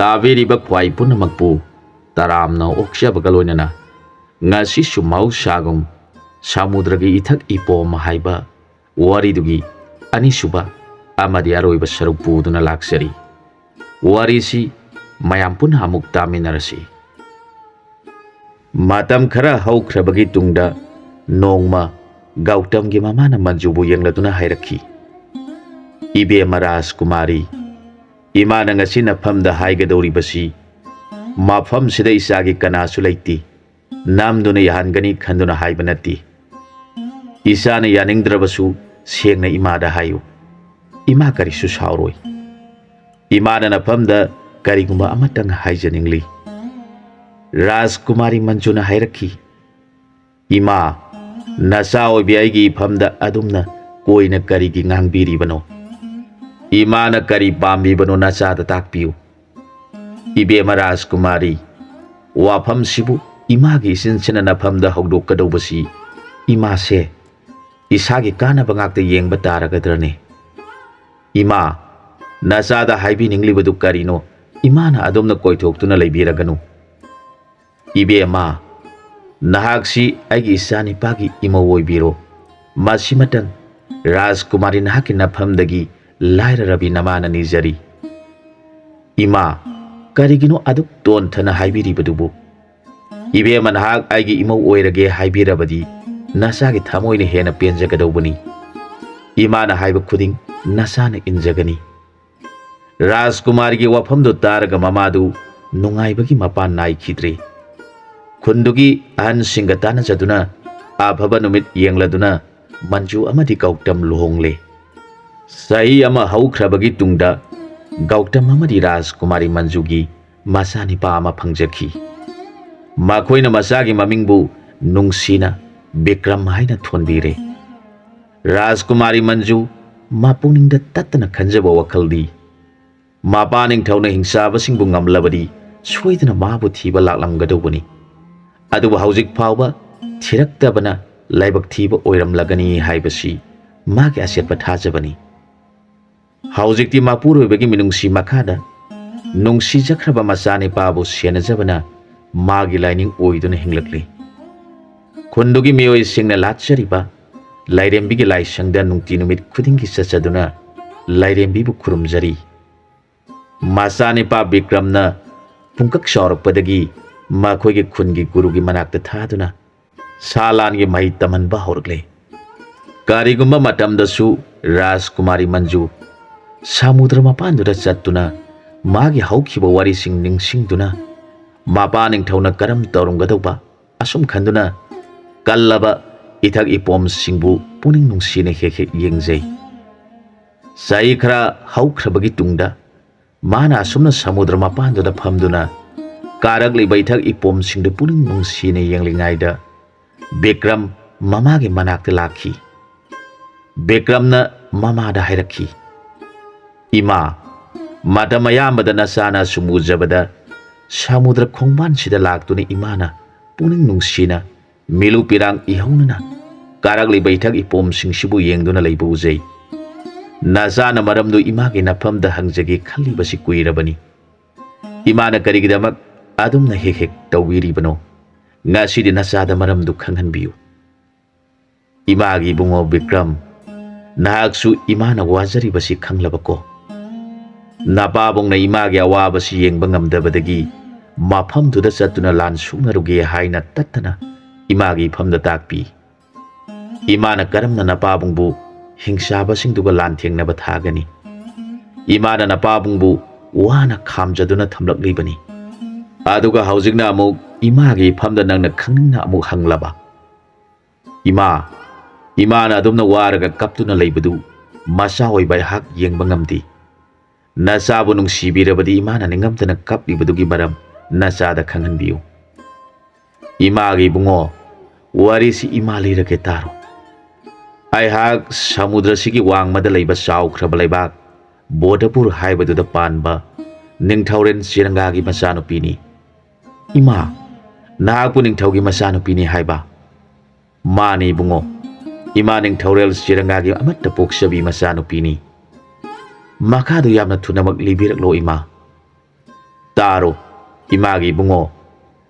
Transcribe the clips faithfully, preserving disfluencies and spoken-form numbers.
ꯇꯥꯕꯤꯔꯤꯕ ꯈ꯭ꯋꯥꯏ ꯄꯨꯝꯅꯃꯛꯄꯨ ꯇꯔꯥꯝꯅ ꯑꯣꯛꯆꯕꯒ ꯂꯣꯏꯅꯅ ꯉꯁꯤꯁꯨ ꯃꯍꯧꯁꯥꯒꯨꯝ ꯁꯃꯨꯗ꯭ꯔꯒꯤ ꯏꯊꯛ ꯏꯄꯣꯝ ꯍꯥꯏꯕ ꯋꯥꯔꯤꯗꯨꯒꯤ ꯑꯅꯤꯁꯨꯕ ꯑꯃꯗꯤ ꯑꯔꯣꯏꯕ ꯁꯔꯨꯛ ꯄꯨꯗꯨꯅ ꯂꯥꯛꯆꯔꯤ꯫ ꯋꯥꯔꯤꯁꯤ ꯃꯌꯥꯝ ꯄꯨꯟꯅ ꯑꯃꯨꯛ ꯇꯥꯃꯤꯟꯅꯔꯁꯤ꯫ ꯃꯇꯝ ꯈꯔ ꯍꯧꯈ꯭ꯔꯕꯒꯤ ꯇꯨꯡꯗ ꯅꯣꯡꯃ ꯒꯧꯇꯝꯒꯤ ꯃꯃꯥꯅ ꯃꯟꯖꯨꯕꯨ ꯌꯦꯡꯂꯗꯨꯅ ꯍꯥꯏꯔꯛꯈꯤ, "ꯏꯕꯦꯝꯃ ꯔꯥꯖꯀꯨꯃꯥꯔꯤ, ꯏꯃꯥꯅ ꯉꯁꯤ ꯅꯐꯝꯗ ꯍꯥꯏꯒꯗꯧꯔꯤꯕꯁꯤ ꯃꯐꯝꯁꯤꯗ ꯏꯆꯥꯒꯤ ꯀꯅꯥꯁꯨ ꯂꯩꯇꯦ꯫ ꯅꯝꯗꯨꯅ ꯌꯥꯍꯟꯒꯅꯤ ꯈꯟꯗꯨꯅ ꯍꯥꯏꯕ ꯅꯠꯇꯦ꯫ ꯏꯆꯥꯅ ꯌꯥꯅꯤꯡꯗ꯭ꯔꯕꯁꯨ ꯁꯦꯡꯅ ꯏꯃꯥꯗ ꯍꯥꯏꯌꯨ꯫ ꯏꯃꯥ ꯀꯔꯤꯁꯨ ꯁꯥꯎꯔꯣꯏ꯫ ꯏꯃꯥꯅ ꯅꯐꯝꯗ ꯀꯔꯤꯒꯨꯝꯕ ꯑꯃꯇꯪ ꯍꯥꯏꯖꯅꯤꯡꯂꯤ꯫" ꯔꯥꯖꯀꯨꯃꯥꯔꯤ ꯃꯟꯖꯨꯅ ꯍꯥꯏꯔꯛꯈꯤ, "ꯏꯃꯥ, ꯅꯆꯥ ꯑꯣꯏꯕꯤ ꯑꯩꯒꯤ ꯏꯐꯝꯗ ꯑꯗꯨꯝꯅ ꯀꯣꯏꯅ ꯀꯔꯤꯒꯤ ꯉꯥꯡꯕꯤꯔꯤꯕꯅꯣ? ꯏꯃꯥꯅ ꯀꯔꯤ ꯄꯥꯝꯕꯤꯕꯅꯣ ꯅꯆꯥꯗ ꯇꯥꯛꯄꯤꯌꯨ꯫" "ꯏꯕꯦꯝꯃ ꯔꯥꯖꯀꯨꯃꯥꯔꯤ, ꯋꯥꯐꯝꯁꯤꯕꯨ ꯏꯃꯥꯒꯤ ꯏꯆꯤꯟꯁꯤꯅ ꯅꯐꯝꯗ ꯍꯧꯗꯣꯛꯀꯗꯧꯕꯁꯤ ꯏꯃꯥꯁꯦ ꯏꯁꯥꯒꯤ ꯀꯥꯟꯅꯕ ꯉꯥꯛꯇ ꯌꯦꯡꯕ ꯇꯥꯔꯒꯗ꯭ꯔꯅꯦ? ꯏꯃꯥ, ꯅꯆꯥꯗ ꯍꯥꯏꯕꯤꯅꯤꯡꯂꯤꯕꯗꯨ ꯀꯔꯤꯅꯣ ꯏꯃꯥꯅ ꯑꯗꯨꯝꯅ ꯀꯣꯏꯊꯣꯛꯇꯨꯅ ꯂꯩꯕꯤꯔꯒꯅꯨ꯫ ꯏꯕꯦꯝꯃ, ꯅꯍꯥꯛꯁꯤ ꯑꯩꯒꯤ ꯏꯆꯥꯅꯤꯄꯥꯒꯤ ꯏꯃꯧ ꯑꯣꯏꯕꯤꯔꯣ꯫ ꯃꯁꯤꯃꯇꯪ ꯔꯥꯖꯀꯨꯃꯥꯔꯤ ꯅꯍꯥꯛꯀꯤ ꯅꯐꯝꯗꯒꯤ ꯂꯥꯏꯔꯔꯕꯤ ꯅꯃꯥꯅ ꯅꯤꯖꯔꯤ꯫" "ꯏꯃꯥ, ꯀꯔꯤꯒꯤꯅꯣ ꯑꯗꯨꯛ ꯇꯣꯟꯊꯅ ꯍꯥꯏꯕꯤꯔꯤꯕꯗꯨꯕꯨ? ꯏꯕꯦꯝꯃ, ꯅꯍꯥꯛ ꯑꯩꯒꯤ ꯏꯃꯧ ꯑꯣꯏꯔꯒꯦ ꯍꯥꯏꯕꯤꯔꯕꯗꯤ ꯅꯆꯥꯒꯤ ꯊꯃꯣꯏꯅ ꯍꯦꯟꯅ ꯄꯦꯟꯖꯒꯗꯧꯕꯅꯤ꯫ ꯏꯃꯥꯅ ꯍꯥꯏꯕ ꯈꯨꯗꯤꯡ ꯅꯆꯥꯅ ꯏꯟꯖꯒꯅꯤ꯫" ꯔꯥꯖꯀꯨꯃꯥꯔꯤꯒꯤ ꯋꯥꯐꯝꯗꯨ ꯇꯥꯔꯒ ꯃꯃꯥꯗꯨ ꯅꯨꯡꯉꯥꯏꯕꯒꯤ ꯃꯄꯥꯟ ꯅꯥꯏꯈꯤꯗ꯭ꯔꯦ꯫ ꯈꯨꯟꯗꯨꯒꯤ ꯑꯍꯟꯁꯤꯡꯒ ꯇꯥꯟꯅꯖꯗꯨꯅ ꯑꯐꯕ ꯅꯨꯃꯤꯠ ꯌꯦꯡꯂꯗꯨꯅ ꯃꯟꯖꯨ ꯑꯃꯗꯤ ꯒꯧꯇꯝ ꯂꯨꯍꯣꯡꯂꯦ꯫ ꯆꯍꯤ ꯑꯃ ꯍꯧꯈ꯭ꯔꯕꯒꯤ ꯇꯨꯡꯗ ꯒꯧꯇꯝ ꯑꯃꯗꯤ ꯔꯥꯖꯀꯨꯃꯥꯔꯤ ꯃꯟꯖꯨꯒꯤ ꯃꯆꯥꯅꯤꯄꯥ ꯑꯃ ꯐꯪꯖꯈꯤ꯫ ꯃꯈꯣꯏꯅ ꯃꯆꯥꯒꯤ ꯃꯃꯤꯡꯕꯨ ꯅꯨꯡꯁꯤꯅ ꯕꯤꯀ꯭ꯔꯝ ꯍꯥꯏꯅ ꯊꯣꯟꯕꯤꯔꯦ꯫ ꯔꯥꯖꯀꯨꯃꯥꯔꯤ ꯃꯟꯖꯨ ꯃꯄꯨꯛꯅꯤꯡꯗ ꯇꯠꯇꯅ ꯈꯟꯖꯕ ꯋꯥꯈꯜꯗꯤ, ꯃꯄꯥ ꯅꯤꯡꯊꯧꯅ ꯍꯤꯡꯆꯥꯕꯁꯤꯡꯕꯨ ꯉꯝꯂꯕꯗꯤ ꯁꯣꯏꯗꯅ ꯃꯥꯕꯨ ꯊꯤꯕ ꯂꯥꯛꯂꯝꯒꯗꯧꯕꯅꯤ꯫ ꯑꯗꯨꯕꯨ ꯍꯧꯖꯤꯛ ꯐꯥꯎꯕ ꯊꯤꯔꯛꯇꯕꯅ ꯂꯥꯏꯕꯛ ꯊꯤꯕ ꯑꯣꯏꯔꯝꯂꯒꯅꯤ ꯍꯥꯏꯕꯁꯤ ꯃꯥꯒꯤ ꯑꯆꯦꯠꯄ ꯊꯥꯖꯕꯅꯤ꯫ ꯍꯧꯖꯤꯛꯇꯤ ꯃꯄꯨꯔꯣꯏꯕꯒꯤ ꯃꯤꯅꯨꯡꯁꯤ ꯃꯈꯥꯗ ꯅꯨꯡꯁꯤꯖꯈ꯭ꯔꯕ ꯃꯆꯥꯅꯤꯄꯥꯕꯨ ꯁꯦꯟꯅꯖꯕꯅ ꯃꯥꯒꯤ ꯂꯥꯏꯅꯤꯡ ꯑꯣꯏꯗꯨꯅ ꯍꯤꯡꯂꯛꯂꯤ꯫ ꯈꯨꯟꯗꯨꯒꯤ ꯃꯤꯑꯣꯏꯁꯤꯡꯅ ꯂꯥꯠꯆꯔꯤꯕ ꯂꯥꯏꯔꯦꯝꯕꯤꯒꯤ ꯂꯥꯏꯁꯪꯗ ꯅꯨꯡꯇꯤ ꯅꯨꯃꯤꯠ ꯈꯨꯗꯤꯡꯒꯤ ꯆꯠꯆꯗꯨꯅ ꯂꯥꯏꯔꯦꯝꯕꯤꯕꯨ ꯈꯨꯔꯨꯝꯖꯔꯤ꯫ ꯃꯆꯥꯅꯤꯄꯥ ꯕꯤꯀ꯭ꯔꯝꯅ ꯄꯨꯡꯀꯛ ꯆꯥꯎꯔꯛꯄꯗꯒꯤ ꯃꯈꯣꯏꯒꯤ ꯈꯨꯟꯒꯤ ꯒꯨꯔꯨꯒꯤ ꯃꯅꯥꯛꯇ ꯊꯥꯗꯨꯅ ꯁꯥ ꯂꯥꯟꯒꯤ ꯃꯍꯩ ꯇꯝꯍꯟꯕ ꯍꯧꯔꯛꯂꯦ꯫ ꯀꯔꯤꯒꯨꯝꯕ ꯃꯇꯝꯗꯁꯨ ꯔꯥꯖꯀꯨꯃꯥꯔꯤ ꯃꯟꯖꯨ ꯁꯃꯨꯗ꯭ꯔ ꯃꯄꯥꯟꯗꯨꯗ ꯆꯠꯇꯨꯅ ꯃꯥꯒꯤ ꯍꯧꯈꯤꯕ ꯋꯥꯔꯤꯁꯤꯡ ꯅꯤꯡꯁꯤꯡꯗꯨꯅ ꯃꯄꯥ ꯅꯤꯡꯊꯧꯅ ꯀꯔꯝ ꯇꯧꯔꯝꯒꯗꯧꯕ ꯑꯁꯨꯝ ꯈꯟꯗꯨꯅ ꯀꯜꯂꯕ ꯏꯊꯛ ꯏꯄꯣꯝꯁꯤꯡꯕꯨ ꯄꯨꯛꯅꯤꯡ ꯅꯨꯡꯁꯤꯅ ꯍꯦꯛ ꯍꯦꯛ ꯌꯦꯡꯖꯩ꯫ ꯆꯍꯤ ꯈꯔ ꯍꯧꯈ꯭ꯔꯕꯒꯤ ꯇꯨꯡꯗ ꯃꯥꯅ ꯑꯁꯨꯝꯅ ꯁꯃꯨꯗ꯭ꯔ ꯃꯄꯥꯟꯗꯨꯗ ꯐꯝꯗꯨꯅ ꯀꯥꯔꯛꯂꯤꯕ ꯏꯊꯛ ꯏꯄꯣꯝꯁꯤꯡꯗꯨ ꯄꯨꯛꯅꯤꯡ ꯅꯨꯡꯁꯤꯅ ꯌꯦꯡꯂꯤꯉꯩꯗ ꯕꯤꯀ꯭ꯔꯝ ꯃꯃꯥꯒꯤ ꯃꯅꯥꯛꯇ ꯂꯥꯛꯈꯤ꯫ ꯕꯤꯀ꯭ꯔꯝꯅ ꯃꯃꯥꯗ ꯍꯥꯏꯔꯛꯈꯤ, "ꯏꯃꯥ, ꯃꯇꯝ ꯑꯌꯥꯝꯕꯗ ꯅꯆꯥꯅ ꯁꯨꯝ ꯎꯖꯕꯗ ꯁꯃꯨꯗ꯭ꯔ ꯈꯣꯡꯕꯥꯟꯁꯤꯗ ꯂꯥꯛꯇꯨꯅ ꯏꯃꯥꯅ ꯄꯨꯛꯅꯤꯡ ꯅꯨꯡꯁꯤꯅ ꯃꯤꯂꯨ ꯄꯤꯔꯥꯡ ꯏꯍꯧꯅꯅ ꯀꯥꯔꯛꯂꯤꯕ ꯏꯊꯛ ꯏꯄꯣꯝꯁꯤꯡꯁꯤꯕꯨ ꯌꯦꯡꯗꯨꯅ ꯂꯩꯕ ꯎꯖꯩ꯫ ꯅꯆꯥꯅ ꯃꯔꯝꯗꯨ ꯏꯃꯥꯒꯤ ꯅꯐꯝꯗ ꯍꯪꯖꯒꯦ ꯈꯜꯂꯤꯕꯁꯤ ꯀꯨꯏꯔꯕꯅꯤ꯫ ꯏꯃꯥꯅ ꯀꯔꯤꯒꯤꯗꯃꯛ ꯑꯗꯨꯝꯅ ꯍꯦꯛ ꯍꯦꯛ ꯇꯧꯕꯤꯔꯤꯕꯅꯣ? ꯉꯁꯤꯗꯤ ꯅꯆꯥꯗ ꯃꯔꯝꯗꯨ ꯈꯪꯍꯟꯕꯤꯌꯨ꯫" "ꯏꯃꯥꯒꯤ ꯏꯕꯨꯡꯉꯣ ꯕꯤꯀ꯭ꯔꯝ, ꯅꯍꯥꯛꯁꯨ ꯏꯃꯥꯅ ꯋꯥꯖꯔꯤꯕꯁꯤ ꯈꯪꯂꯕꯀꯣ? ꯅꯄꯥꯕꯨꯡꯅ ꯏꯃꯥꯒꯤ ꯑꯋꯥꯕꯁꯤ ꯌꯦꯡꯕ ꯉꯝꯗꯕꯗꯒꯤ ꯃꯐꯝꯗꯨꯗ ꯆꯠꯇꯨꯅ ꯂꯥꯟ ꯁꯣꯛꯅꯔꯨꯒꯦ ꯍꯥꯏꯅ ꯇꯠꯇꯅ ꯏꯃꯥꯒꯤ ꯏꯐꯝꯗ ꯇꯥꯛꯄꯤ꯫ ꯏꯃꯥꯅ ꯀꯔꯝꯅ ꯅꯄꯥꯕꯨꯡꯕꯨ ꯍꯤꯡꯆꯥꯕꯁꯤꯡꯗꯨꯒ ꯂꯥꯟꯊꯦꯡꯅꯕ ꯊꯥꯒꯅꯤ? ꯏꯃꯥꯅ ꯅꯄꯥꯕꯨꯡꯕꯨ ꯋꯥꯅ ꯈꯥꯝꯖꯗꯨꯅ ꯊꯝꯂꯛꯂꯤꯕꯅꯤ꯫ ꯑꯗꯨꯒ ꯍꯧꯖꯤꯛꯅ ꯑꯃꯨꯛ ꯏꯃꯥꯒꯤ ꯏꯐꯝꯗ ꯅꯪꯅ ꯈꯪꯅꯤꯡꯅ ꯑꯃꯨꯛ ꯍꯪꯂꯕ? ꯏꯃꯥ, ꯏꯃꯥꯅ ꯑꯗꯨꯝꯅ ꯋꯥꯔꯒ ꯀꯞꯇꯨꯅ ꯂꯩꯕꯗꯨ ꯃꯆꯥ ꯑꯣꯏꯕ ꯑꯩꯍꯥꯛ ꯌꯦꯡꯕ ꯉꯝꯗꯦ꯫ ꯅꯆꯥꯕꯨ ꯅꯨꯡꯁꯤꯕꯤꯔꯕꯗꯤ ꯏꯃꯥꯅ ꯅꯤꯡꯉꯝꯗꯅ ꯀꯞꯂꯤꯕꯗꯨꯒꯤ ꯃꯔꯝ ꯅꯆꯥꯗ ꯈꯪꯍꯟꯕꯤꯌꯨ꯫" "ꯏꯃꯥꯒꯤ ꯏꯕꯨꯡꯉꯣ, ꯋꯥꯔꯤꯁꯤ ꯏꯃꯥ ꯂꯤꯔꯒꯦ ꯇꯥꯔꯣ꯫ ꯑꯩꯍꯥꯛ ꯁꯃꯨꯗ꯭ꯔꯁꯤꯒꯤ ꯋꯥꯡꯃꯗ ꯂꯩꯕ ꯆꯥꯎꯈ꯭ꯔꯕ ꯂꯩꯕꯥꯛ ꯕꯣꯙꯄꯨꯔ ꯍꯥꯏꯕꯗꯨꯗ ꯄꯥꯟꯕ ꯅꯤꯡꯊꯧꯔꯦꯜ ꯆꯤꯔꯪꯒꯥꯒꯤ ꯃꯆꯥꯅꯨꯄꯤꯅꯤ꯫" "ꯏꯃꯥ, ꯅꯍꯥꯛꯄꯨ ꯅꯤꯡꯊꯧꯒꯤ ꯃꯆꯥꯅꯨꯄꯤꯅꯤ ꯍꯥꯏꯕ?" "ꯃꯥꯅꯤ ꯏꯕꯨꯡꯉꯣ, ꯏꯃꯥ ꯅꯤꯡꯊꯧꯔꯦꯜ ꯆꯤꯔꯪꯒꯥꯒꯤ ꯑꯃꯠꯇ ꯄꯣꯛꯆꯕꯤ ꯃꯆꯥꯅꯨꯄꯤꯅꯤ꯫" "ꯃꯈꯥꯗꯨ ꯌꯥꯝꯅ ꯊꯨꯅꯃꯛ ꯂꯤꯕꯤꯔꯛꯂꯣ ꯏꯃꯥ꯫" ꯇꯥꯔꯣ, ꯏꯃꯥꯒꯤ ꯏꯕꯨꯡꯉꯣ,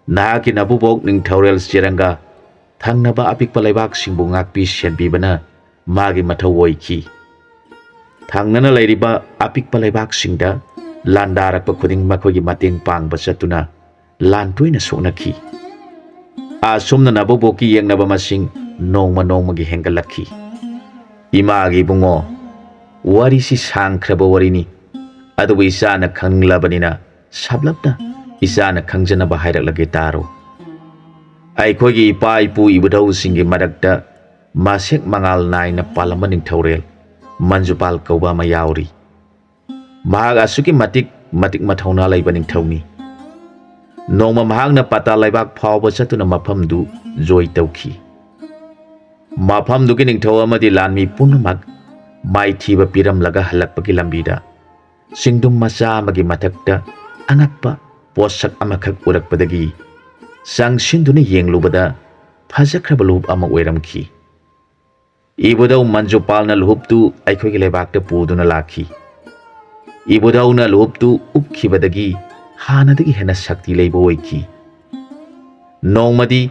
ꯅꯍꯥꯛꯀꯤ ꯅꯕꯨꯕꯣꯛ ꯅꯤꯡꯊꯧꯔꯦꯜ ꯆꯦꯔꯪꯒ ꯊꯪꯅꯕ ꯑꯄꯤꯛꯄ ꯂꯩꯕꯥꯛꯁꯤꯡꯕꯨ ꯉꯥꯛꯄꯤ ꯁꯦꯟꯕꯤꯕꯅ ꯃꯥꯒꯤ ꯃꯊꯧ ꯑꯣꯏꯈꯤ꯫ ꯊꯪꯅꯅ ꯂꯩꯔꯤꯕ ꯑꯄꯤꯛꯄ ꯂꯩꯕꯥꯛꯁꯤꯡꯗ ꯂꯥꯟꯗꯥꯔꯛꯄ ꯈꯨꯗꯤꯡ ꯃꯈꯣꯏꯒꯤ ꯃꯇꯦꯡ ꯄꯥꯡꯕ ꯆꯠꯇꯨꯅ ꯂꯥꯟ ꯇꯣꯏꯅ ꯁꯣꯛꯅꯈꯤ꯫ ꯑꯁꯨꯝꯅ ꯅꯕꯨꯕꯣꯛꯀꯤ ꯌꯦꯛꯅꯕ ꯃꯁꯤꯡ ꯅꯣꯡꯃ ꯅꯣꯡꯃꯒꯤ ꯍꯦꯟꯒꯠꯂꯛꯈꯤ꯫ ꯏꯃꯥꯒꯤ ꯏꯕꯨꯡꯉꯣ, ꯋꯥꯔꯤꯁꯤ ꯁꯥꯡꯈ꯭ꯔꯕ ꯋꯥꯔꯤꯅꯤ, ꯑꯗꯨꯕꯨ ꯏꯆꯥꯅ ꯈꯪꯂꯕꯅꯤꯅ ꯁꯥꯞꯂꯞꯅ ꯏꯆꯥꯅ ꯈꯪꯖꯅꯕ ꯍꯥꯏꯔꯛꯂꯒꯦ ꯇꯥꯔꯣ꯫ ꯑꯩꯈꯣꯏꯒꯤ ꯏꯄꯥ ꯏꯄꯨ ꯏꯕꯨꯙꯧꯁꯤꯡꯒꯤ ꯃꯔꯛꯇ ꯃꯁꯦꯛ ꯃꯉꯥꯜ ꯅꯥꯏꯅ ꯄꯥꯜꯂꯝꯕ ꯅꯤꯡꯊꯧꯔꯦꯜ ꯃꯟꯖꯨꯄꯥꯜ ꯀꯧꯕ ꯑꯃ ꯌꯥꯎꯔꯤ꯫ ꯃꯍꯥꯛ ꯑꯁꯨꯛꯀꯤ ꯃꯇꯤꯛ ꯃꯇꯤꯛ ꯃꯊꯧꯅꯥ ꯂꯩꯕ ꯅꯤꯡꯊꯧꯅꯤ꯫ ꯅꯣꯡꯃ ꯃꯍꯥꯛꯅ ꯄꯥꯇꯥ ꯂꯩꯕꯥꯛ ꯐꯥꯎꯕ ꯆꯠꯇꯨꯅ ꯃꯐꯝꯗꯨ ꯖꯣꯏ ꯇꯧꯈꯤ꯫ ꯃꯐꯝꯗꯨꯒꯤ ꯅꯤꯡꯊꯧ ꯑꯃꯗꯤ ꯂꯥꯟꯃꯤ ꯄꯨꯝꯅꯃꯛ ꯃꯥꯏꯊꯤꯕ ꯄꯤꯔꯝꯂꯒ ꯍꯜꯂꯛꯄꯒꯤ ꯂꯝꯕꯤꯗ ꯆꯤꯡꯗꯨꯝ ꯃꯆꯥ ꯑꯃꯒꯤ ꯃꯊꯛꯇ ꯑꯉꯛꯄ ꯄꯣꯠꯁꯛ ꯑꯃꯈꯛ ꯎꯔꯛꯄꯗꯒꯤ ꯆꯪꯁꯤꯟꯗꯨꯅ ꯌꯦꯡꯂꯨꯕꯗ ꯐꯖꯈ꯭ꯔꯕ ꯂꯨꯞ ꯑꯃ ꯑꯣꯏꯔꯝꯈꯤ꯫ ꯏꯕꯨꯙꯧ ꯃꯟꯖꯨꯄꯥꯜꯅ ꯂꯨꯍꯨꯞꯇꯨ ꯑꯩꯈꯣꯏꯒꯤ ꯂꯩꯕꯥꯛꯇ ꯄꯨꯗꯨꯅ ꯂꯥꯛꯈꯤ꯫ ꯏꯕꯨꯙꯧꯅ ꯂꯨꯍꯨꯞꯇꯨ ꯎꯞꯈꯤꯕꯗꯒꯤ ꯍꯥꯟꯅꯗꯒꯤ ꯍꯦꯟꯅ ꯁꯛꯇꯤ ꯂꯩꯕ ꯑꯣꯏꯈꯤ꯫ ꯅꯣꯡꯃꯗꯤ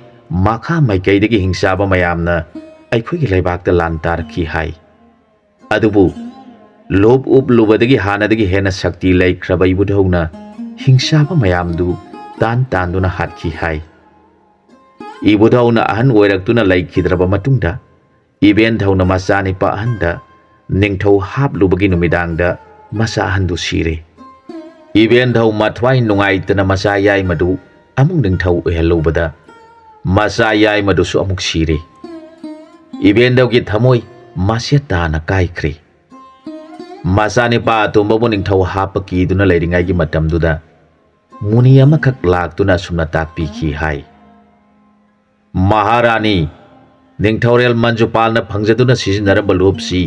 ꯃꯈꯥ ꯃꯥꯏꯀꯩꯗꯒꯤ ꯍꯤꯡꯆꯥꯕ ꯃꯌꯥꯝꯅ ꯑꯩꯈꯣꯏꯒꯤ ꯂꯩꯕꯥꯛꯇ ꯂꯥꯟ ꯇꯥꯔꯛꯈꯤ ꯍꯥꯏ꯫ ꯑꯗꯨꯕꯨ ꯂꯨꯍꯨꯞ ꯎꯞꯂꯨꯕꯗꯒꯤ ꯍꯥꯟꯅꯗꯒꯤ ꯍꯦꯟꯅ ꯁꯛꯇꯤ ꯂꯩꯈ꯭ꯔꯕ ꯏꯕꯨꯙꯧꯅ ꯍꯤꯡꯆꯥꯕ ꯃꯌꯥꯝꯗꯨ ꯇꯥꯟ ꯇꯥꯟꯗꯨꯅ ꯍꯥꯠꯈꯤ ꯍꯥꯏ꯫ ꯏꯕꯨꯙꯧꯅ ꯑꯍꯟ ꯑꯣꯏꯔꯛꯇꯨꯅ ꯂꯩꯈꯤꯗ꯭ꯔꯕ ꯃꯇꯨꯡꯗ ꯏꯕꯦꯟꯙꯧꯅ ꯃꯆꯥꯅꯤꯄꯥ ꯑꯍꯟꯗ ꯅꯤꯡꯊꯧ ꯍꯥꯞꯂꯨꯕꯒꯤ ꯅꯨꯃꯤꯗꯥꯡꯗ ꯃꯆꯥ ꯑꯍꯟꯗꯨ ꯁꯤꯔꯦ꯫ ꯏꯕꯦꯟꯙꯧ ꯃꯊ꯭ꯋꯥꯏ ꯅꯨꯡꯉꯥꯏꯇꯅ ꯃꯆꯥ ꯌꯥꯏꯃꯗꯨ ꯑꯃꯨꯛ ꯅꯤꯡꯊꯧ ꯑꯣꯏꯍꯜꯂꯨꯕꯗ ꯃꯆꯥ ꯌꯥꯏꯃꯗꯨꯁꯨ ꯑꯃꯨꯛ ꯁꯤꯔꯦ꯫ ꯏꯕꯦꯟꯙꯧꯒꯤ ꯊꯃꯣꯏ ꯃꯆꯦꯠ ꯇꯥꯅ ꯀꯥꯏꯈ꯭ꯔꯦ꯫ ꯃꯆꯥꯅꯤꯄꯥ ꯑꯇꯣꯝꯕꯕꯨ ꯅꯤꯡꯊꯧ ꯍꯥꯞꯄ ꯀꯤꯗꯨꯅ ꯂꯩꯔꯤꯉꯩꯒꯤ ꯃꯇꯝꯗꯨꯗ ꯃꯨꯅꯤ ꯑꯃꯈꯛ ꯂꯥꯛꯇꯨꯅ ꯑꯁꯨꯝꯅ ꯇꯥꯛꯄꯤꯈꯤ ꯍꯥꯏ, ꯃꯍꯥꯔꯥꯅꯤ, ꯅꯤꯡꯊꯧꯔꯦꯜ ꯃꯟꯖꯨꯄꯥꯜꯅ ꯐꯪꯖꯗꯨꯅ ꯁꯤꯖꯤꯟꯅꯔꯝꯕ ꯂꯨꯞꯁꯤ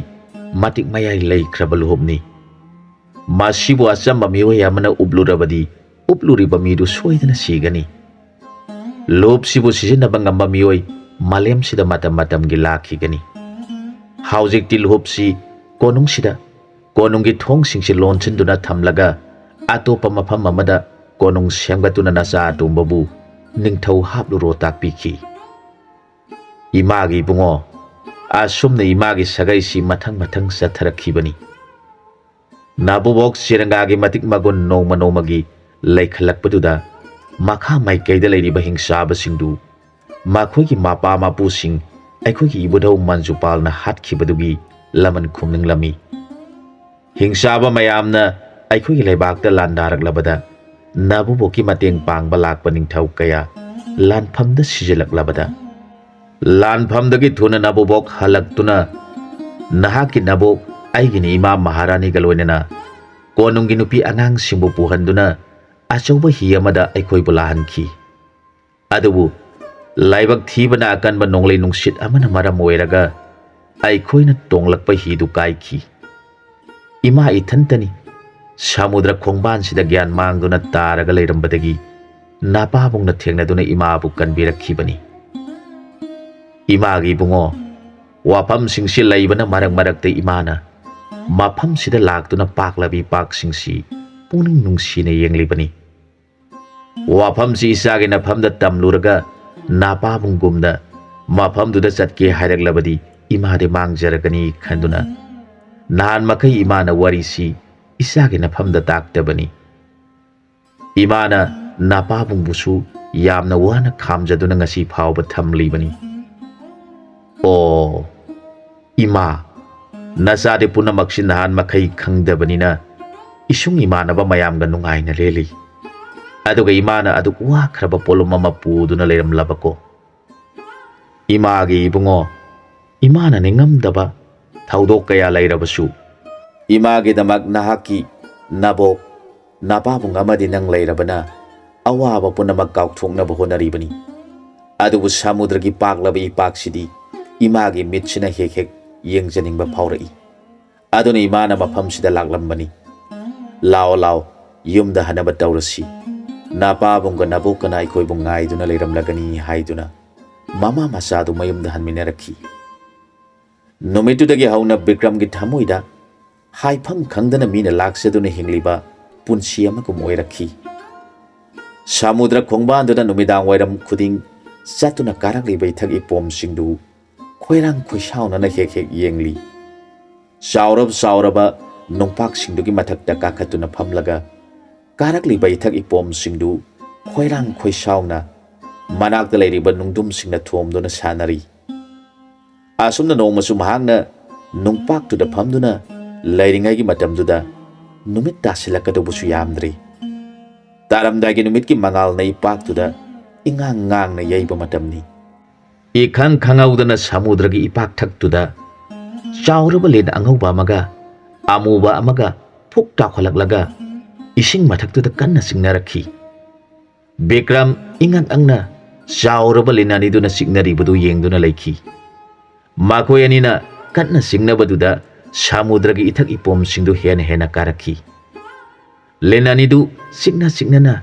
ꯃꯇꯤꯛ ꯃꯌꯥꯏ ꯂꯩꯈ꯭ꯔꯕ ꯂꯨꯍꯨꯞꯅꯤ꯫ ꯃꯁꯤꯕꯨ ꯑꯆꯝꯕ ꯃꯤꯑꯣꯏ ꯑꯃꯅ ꯎꯞꯂꯨꯔꯕꯗꯤ ꯎꯞꯂꯨꯔꯤꯕ ꯃꯤꯗꯨ ꯁꯣꯏꯗꯅ ꯁꯤꯒꯅꯤ꯫ ꯂꯨꯞꯁꯤꯕꯨ ꯁꯤꯖꯤꯟꯅꯕ ꯉꯝꯕ ꯃꯤꯑꯣꯏ ꯃꯥꯂꯦꯝꯁꯤꯗ ꯃꯇꯝ ꯃꯇꯝꯒꯤ ꯂꯥꯛꯈꯤꯒꯅꯤ꯫ ꯍꯧꯖꯤꯛꯇꯤ ꯂꯨꯞꯁꯤ ꯀꯣꯅꯨꯡꯁꯤꯗ ꯀꯣꯅꯨꯡꯒꯤ ꯊꯣꯡꯁꯤꯡꯁꯤ ꯂꯣꯟꯁꯤꯟꯗꯨꯅ ꯊꯝꯂꯒ ꯑꯇꯣꯞꯄ ꯃꯐꯝ ꯑꯃꯗ ꯀꯣꯅꯨꯡ ꯁꯦꯝꯒꯠꯇꯨꯅ ꯅꯆꯥ ꯑꯇꯣꯝꯕꯕꯨ ꯅꯤꯡꯊꯧ ꯍꯥꯞꯂꯨꯔꯣ ꯇꯥꯛꯄꯤꯈꯤ꯫ ꯏꯃꯥꯒꯤ ꯏꯕꯨꯡꯉꯣ, ꯑꯁꯨꯝꯅ ꯏꯃꯥꯒꯤ ꯁꯥꯒꯩꯁꯤ ꯃꯊꯪ ꯃꯊꯪ ꯆꯠꯊꯔꯛꯈꯤꯕꯅꯤ꯫ ꯅꯥꯕꯨꯕꯣꯛ ꯆꯤꯔꯪꯒꯥꯒꯤ ꯃꯇꯤꯛ ꯃꯒꯨꯟ ꯅꯣꯡꯃ ꯅꯣꯡꯃꯒꯤ ꯂꯩꯈꯠꯂꯛꯄꯗꯨꯗ ꯃꯈꯥ ꯃꯥꯏꯀꯩꯗ ꯂꯩꯔꯤꯕ ꯍꯤꯡꯆꯥꯕꯁꯤꯡꯗꯨ ꯃꯈꯣꯏꯒꯤ ꯃꯄꯥ ꯃꯄꯨꯁꯤꯡ ꯑꯩꯈꯣꯏꯒꯤ ꯏꯕꯨꯙꯧ ꯃꯟꯖꯨꯄꯥꯜꯅ ꯍꯥꯠꯈꯤꯕꯗꯨꯒꯤ ꯂꯃꯟ ꯈꯨꯝꯅꯤꯡꯂꯝꯃꯤ꯫ ꯍꯤꯡꯆꯥꯕ ꯃꯌꯥꯝꯅ ꯑꯩꯈꯣꯏꯒꯤ ꯂꯩꯕꯥꯛꯇ ꯂꯥꯟꯗꯥꯔꯛꯂꯕꯗ, ꯅꯥꯕꯨꯕꯣꯛꯀꯤ ꯃꯇꯦꯡ ꯄꯥꯡꯕ ꯂꯥꯛꯄ ꯅꯤꯡꯊꯧ ꯀꯌꯥ ꯂꯥꯟꯐꯝꯗ ꯁꯤꯖꯤꯜꯂꯛꯂꯕꯗ, ꯂꯥꯟꯐꯝꯗꯒꯤ ꯊꯨꯅ ꯅꯥꯕꯨꯕꯣꯛ ꯍꯜꯂꯛꯇꯨꯅ ꯅꯍꯥꯛꯀꯤ ꯅꯕꯣꯛ ꯑꯩꯒꯤꯅꯤ ꯏꯃꯥ ꯃꯍꯥꯔꯥꯅꯤꯒ ꯂꯣꯏꯅꯅ ꯀꯣꯅꯨꯡꯒꯤ ꯅꯨꯄꯤ ꯑꯉꯥꯡꯁꯤꯡꯕꯨ ꯄꯨꯍꯟꯗꯨꯅ ꯑꯆꯧꯕ ꯍꯤ ꯑꯃꯗ ꯑꯩꯈꯣꯏꯕꯨ ꯂꯥꯛꯍꯟꯈꯤ꯫ ꯑꯗꯨꯕꯨ ꯂꯥꯏꯕꯛ ꯊꯤꯕꯅ ꯑꯀꯟꯕ ꯅꯣꯡꯂꯩ ꯅꯨꯡꯁꯤꯠ ꯑꯃꯅ ꯃꯔꯝ ꯑꯣꯏꯔꯒ ꯑꯩꯈꯣꯏꯅ ꯇꯣꯡꯂꯛꯄ ꯍꯤꯗꯨ ꯀꯥꯏꯈꯤ꯫ ꯏꯃꯥ ꯏꯊꯟꯇꯅꯤ ꯁꯃꯨꯗ꯭ꯔ ꯈꯣꯡꯕꯥꯟꯁꯤꯗ ꯒ꯭ꯌꯥꯟ ꯃꯥꯡꯗꯨꯅ ꯇꯥꯔꯒ ꯂꯩꯔꯝꯕꯗꯒꯤ ꯅꯥꯄꯥꯕꯨꯡꯅ ꯊꯦꯡꯅꯗꯨꯅ ꯏꯃꯥꯕꯨ ꯀꯟꯕꯤꯔꯛꯈꯤꯕꯅꯤ꯫ ꯏꯃꯥꯒꯤ ꯏꯕꯨꯡꯉꯣ, ꯋꯥꯐꯝꯁꯤꯡꯁꯤ ꯂꯩꯕꯅ ꯃꯔꯛ ꯃꯔꯛꯇ ꯏꯃꯥꯅ ꯃꯐꯝꯁꯤꯗ ꯂꯥꯛꯇꯨꯅ ꯄꯥꯛꯂꯕ ꯏꯄꯥꯛꯁꯤꯡꯁꯤ ꯄꯨꯛꯅꯤꯡ ꯅꯨꯡꯁꯤꯅ ꯌꯦꯡꯂꯤꯕꯅꯤ꯫ ꯋꯥꯐꯝꯁꯤ ꯏꯆꯥꯒꯤ ꯅꯐꯝꯗ ꯇꯝꯂꯨꯔꯒ ꯅꯥꯄꯥꯕꯨꯡꯒꯨꯝꯅ ꯃꯐꯝꯗꯨꯗ ꯆꯠꯀꯦ ꯍꯥꯏꯔꯛꯂꯕꯗꯤ ꯏꯃꯥꯗꯤ ꯃꯥꯡꯖꯔꯒꯅꯤ ꯈꯟꯗꯨꯅ ꯅꯍꯥꯟ ꯃꯈꯩ ꯏꯃꯥꯅ ꯋꯥꯔꯤꯁꯤ ꯏꯆꯥꯒꯤ ꯅꯐꯝꯗ ꯇꯥꯛꯇꯕꯅꯤ꯫ ꯏꯃꯥꯅ ꯅꯥꯄꯥꯕꯨꯡꯕꯨꯁꯨ ꯌꯥꯝꯅ ꯋꯥꯅ ꯈꯥꯝꯖꯗꯨꯅ ꯉꯁꯤ ꯐꯥꯎꯕ ꯊꯝꯂꯤꯕꯅꯤ꯫ ꯑꯣ, ꯏꯃꯥ, ꯅꯆꯥꯗꯤ ꯄꯨꯝꯅꯃꯛꯁꯤ ꯅꯍꯥꯟ ꯃꯈꯩ ꯈꯪꯗꯕꯅꯤꯅ ꯏꯁꯨꯡ ꯏꯃꯥꯟꯅꯕ ꯃꯌꯥꯝꯒ ꯅꯨꯡꯉꯥꯏꯅ ꯂꯦꯜꯂꯤ꯫ ꯑꯗꯨꯒ ꯏꯃꯥꯅ ꯑꯗꯨꯛ ꯋꯥꯈ꯭ꯔꯕ ꯄꯣꯠꯂꯨꯝ ꯑꯃ ꯄꯨꯗꯨꯅ ꯂꯩꯔꯝꯂꯕꯀꯣ꯫ ꯏꯃꯥꯒꯤ ꯏꯕꯨꯡꯉꯣ, ꯏꯃꯥꯅ ꯅꯤꯡꯉꯝꯗꯕ ꯊꯧꯗꯣꯛ ꯀꯌꯥ ꯂꯩꯔꯕꯁꯨ, ꯏꯃꯥꯒꯤꯗꯃꯛ ꯅꯍꯥꯛꯀꯤ ꯅꯕꯣꯛ, ꯅꯄꯥꯕꯨꯡ ꯑꯃꯗꯤ ꯅꯪ ꯂꯩꯔꯕꯅ ꯑꯋꯥꯕ ꯄꯨꯝꯅꯃꯛ ꯀꯥꯎꯊꯣꯛꯅꯕ ꯍꯣꯠꯅꯔꯤꯕꯅꯤ꯫ ꯑꯗꯨꯕꯨ ꯁꯃꯨꯗ꯭ꯔꯒꯤ ꯄꯥꯛꯂꯕ ꯏꯄꯥꯛꯁꯤꯗꯤ ꯏꯃꯥꯒꯤ ꯃꯤꯠꯁꯤꯅ ꯍꯦꯛ ꯍꯦꯛ ꯌꯦꯡꯖꯅꯤꯡꯕ ꯐꯥꯎꯔꯛꯏ꯫ ꯑꯗꯨꯅ ꯏꯃꯥꯅ ꯃꯐꯝꯁꯤꯗ ꯂꯥꯛꯂꯝꯕꯅꯤ꯫ "ꯂꯥꯛꯑꯣ, ꯂꯥꯛꯑꯣ, ꯌꯨꯝꯗ ꯍꯟꯅꯕ ꯇꯧꯔꯁꯤ꯫ ꯅꯄꯥꯕꯨꯡꯒ ꯅꯕꯣꯛꯀꯅ ꯑꯩꯈꯣꯏꯕꯨ ꯉꯥꯏꯗꯨꯅ ꯂꯩꯔꯝꯂꯒꯅꯤ" ꯍꯥꯏꯗꯨꯅ ꯃꯃꯥ ꯃꯆꯥꯗꯨ ꯃꯌꯨꯝꯗ ꯍꯟꯃꯤꯟꯅꯔꯛꯈꯤ꯫ ꯅꯨꯃꯤꯠꯇꯨꯗꯒꯤ ꯍꯧꯅ ꯕꯤꯀ꯭ꯔꯝꯒꯤ ꯊꯃꯣꯏꯗ ꯍꯥꯏꯐꯝ ꯈꯪꯗꯅ ꯃꯤꯅ ꯂꯥꯛꯆꯗꯨꯅ ꯍꯤꯡꯂꯤꯕ ꯄꯨꯟꯁꯤ ꯑꯃꯒꯨꯝ ꯑꯣꯏꯔꯛꯈꯤ꯫ ꯁꯃꯨꯗ꯭ꯔ ꯈꯣꯡꯕꯥꯟꯗꯨꯗ ꯅꯨꯃꯤꯗꯥꯡ ꯋꯥꯏꯔꯝ ꯈꯨꯗꯤꯡ ꯆꯠꯇꯨꯅ ꯀꯥꯔꯛꯂꯤꯕ ꯏꯊꯛ ꯏꯄꯣꯝꯁꯤꯡꯗꯨ ꯈꯣꯏꯔꯥꯡ ꯈꯣꯏꯁꯥꯎꯅꯅ ꯍꯦꯛ ꯍꯦꯛ ꯌꯦꯡꯂꯤ꯫ ꯆꯥꯎꯔꯕ ꯆꯥꯎꯔꯕ ꯅꯨꯡꯄꯥꯛꯁꯤꯡꯗꯨꯒꯤ ꯃꯊꯛꯇ ꯀꯥꯈꯠꯇꯨꯅ ꯐꯝꯂꯒ ꯀꯥꯔꯛꯂꯤꯕ ꯏꯊꯛ ꯏꯄꯣꯝꯁꯤꯡꯗꯨ ꯈꯣꯏꯔꯥꯡ ꯈꯣꯏꯁꯥꯎꯅ ꯃꯅꯥꯛꯇ ꯂꯩꯔꯤꯕ ꯅꯨꯡꯗꯨꯝꯁꯤꯡꯅ ꯊꯣꯝꯗꯨꯅ ꯁꯥꯟꯅꯔꯤ꯫ ꯑꯁꯨꯝꯅ ꯅꯣꯡꯃꯁꯨ ꯃꯍꯥꯛꯅ ꯅꯨꯡꯄꯥꯛꯇꯨꯗ ꯐꯝꯗꯨꯅ ꯂꯩꯔꯤꯉꯩꯒꯤ ꯃꯇꯝꯗꯨꯗ ꯅꯨꯃꯤꯠ ꯇꯥꯁꯤꯜꯂꯛꯀꯗꯧꯕꯁꯨ ꯌꯥꯝꯗ꯭ꯔꯤ꯫ ꯇꯥꯔꯝꯗꯥꯏꯒꯤ ꯅꯨꯃꯤꯠꯀꯤ ꯃꯉꯥꯜꯅ ꯏꯄꯥꯛꯇꯨꯗ ꯏꯉꯥꯡ ꯉꯥꯡꯅ ꯌꯩꯕ ꯃꯇꯝꯅꯤ꯫ ꯏꯈꯪ ꯈꯪꯍꯧꯗꯅ ꯁꯃꯨꯗ꯭ꯔꯒꯤ ꯏꯄꯥꯛꯊꯛꯇꯨꯗ ꯆꯥꯎꯔꯕ ꯂꯤꯟ ꯑꯉꯧꯕ ꯑꯃꯒ ꯑꯃꯨꯕ ꯑꯃꯒ ꯐꯨꯛ ꯇꯥꯎꯈꯠꯂꯛꯂꯒ ꯏꯁꯤꯡ ꯃꯊꯛꯇꯨꯗ ꯀꯟꯅ ꯆꯤꯡꯅꯔꯛꯈꯤ꯫ ꯕꯤꯀ꯭ꯔꯝ ꯏꯉꯛ ꯑꯉꯛꯅ ꯆꯥꯎꯔꯕ ꯂꯤꯟ ꯑꯅꯤꯗꯨꯅ ꯆꯤꯛꯅꯔꯤꯕꯗꯨ ꯌꯦꯡꯗꯨꯅ ꯂꯩꯈꯤ꯫ ꯃꯈꯣꯏ ꯑꯅꯤꯅ ꯀꯟꯅ ꯆꯤꯡꯅꯕꯗꯨꯗ ꯁꯃꯨꯗ꯭ꯔꯒꯤ ꯏꯊꯛ ꯏꯄꯣꯝꯁꯤꯡꯗꯨ ꯍꯦꯟꯅ ꯍꯦꯟꯅ ꯀꯥꯔꯛꯈꯤ꯫ ꯂꯤꯟ ꯑꯅꯤꯗꯨ ꯆꯤꯛꯅ ꯆꯤꯛꯅꯅ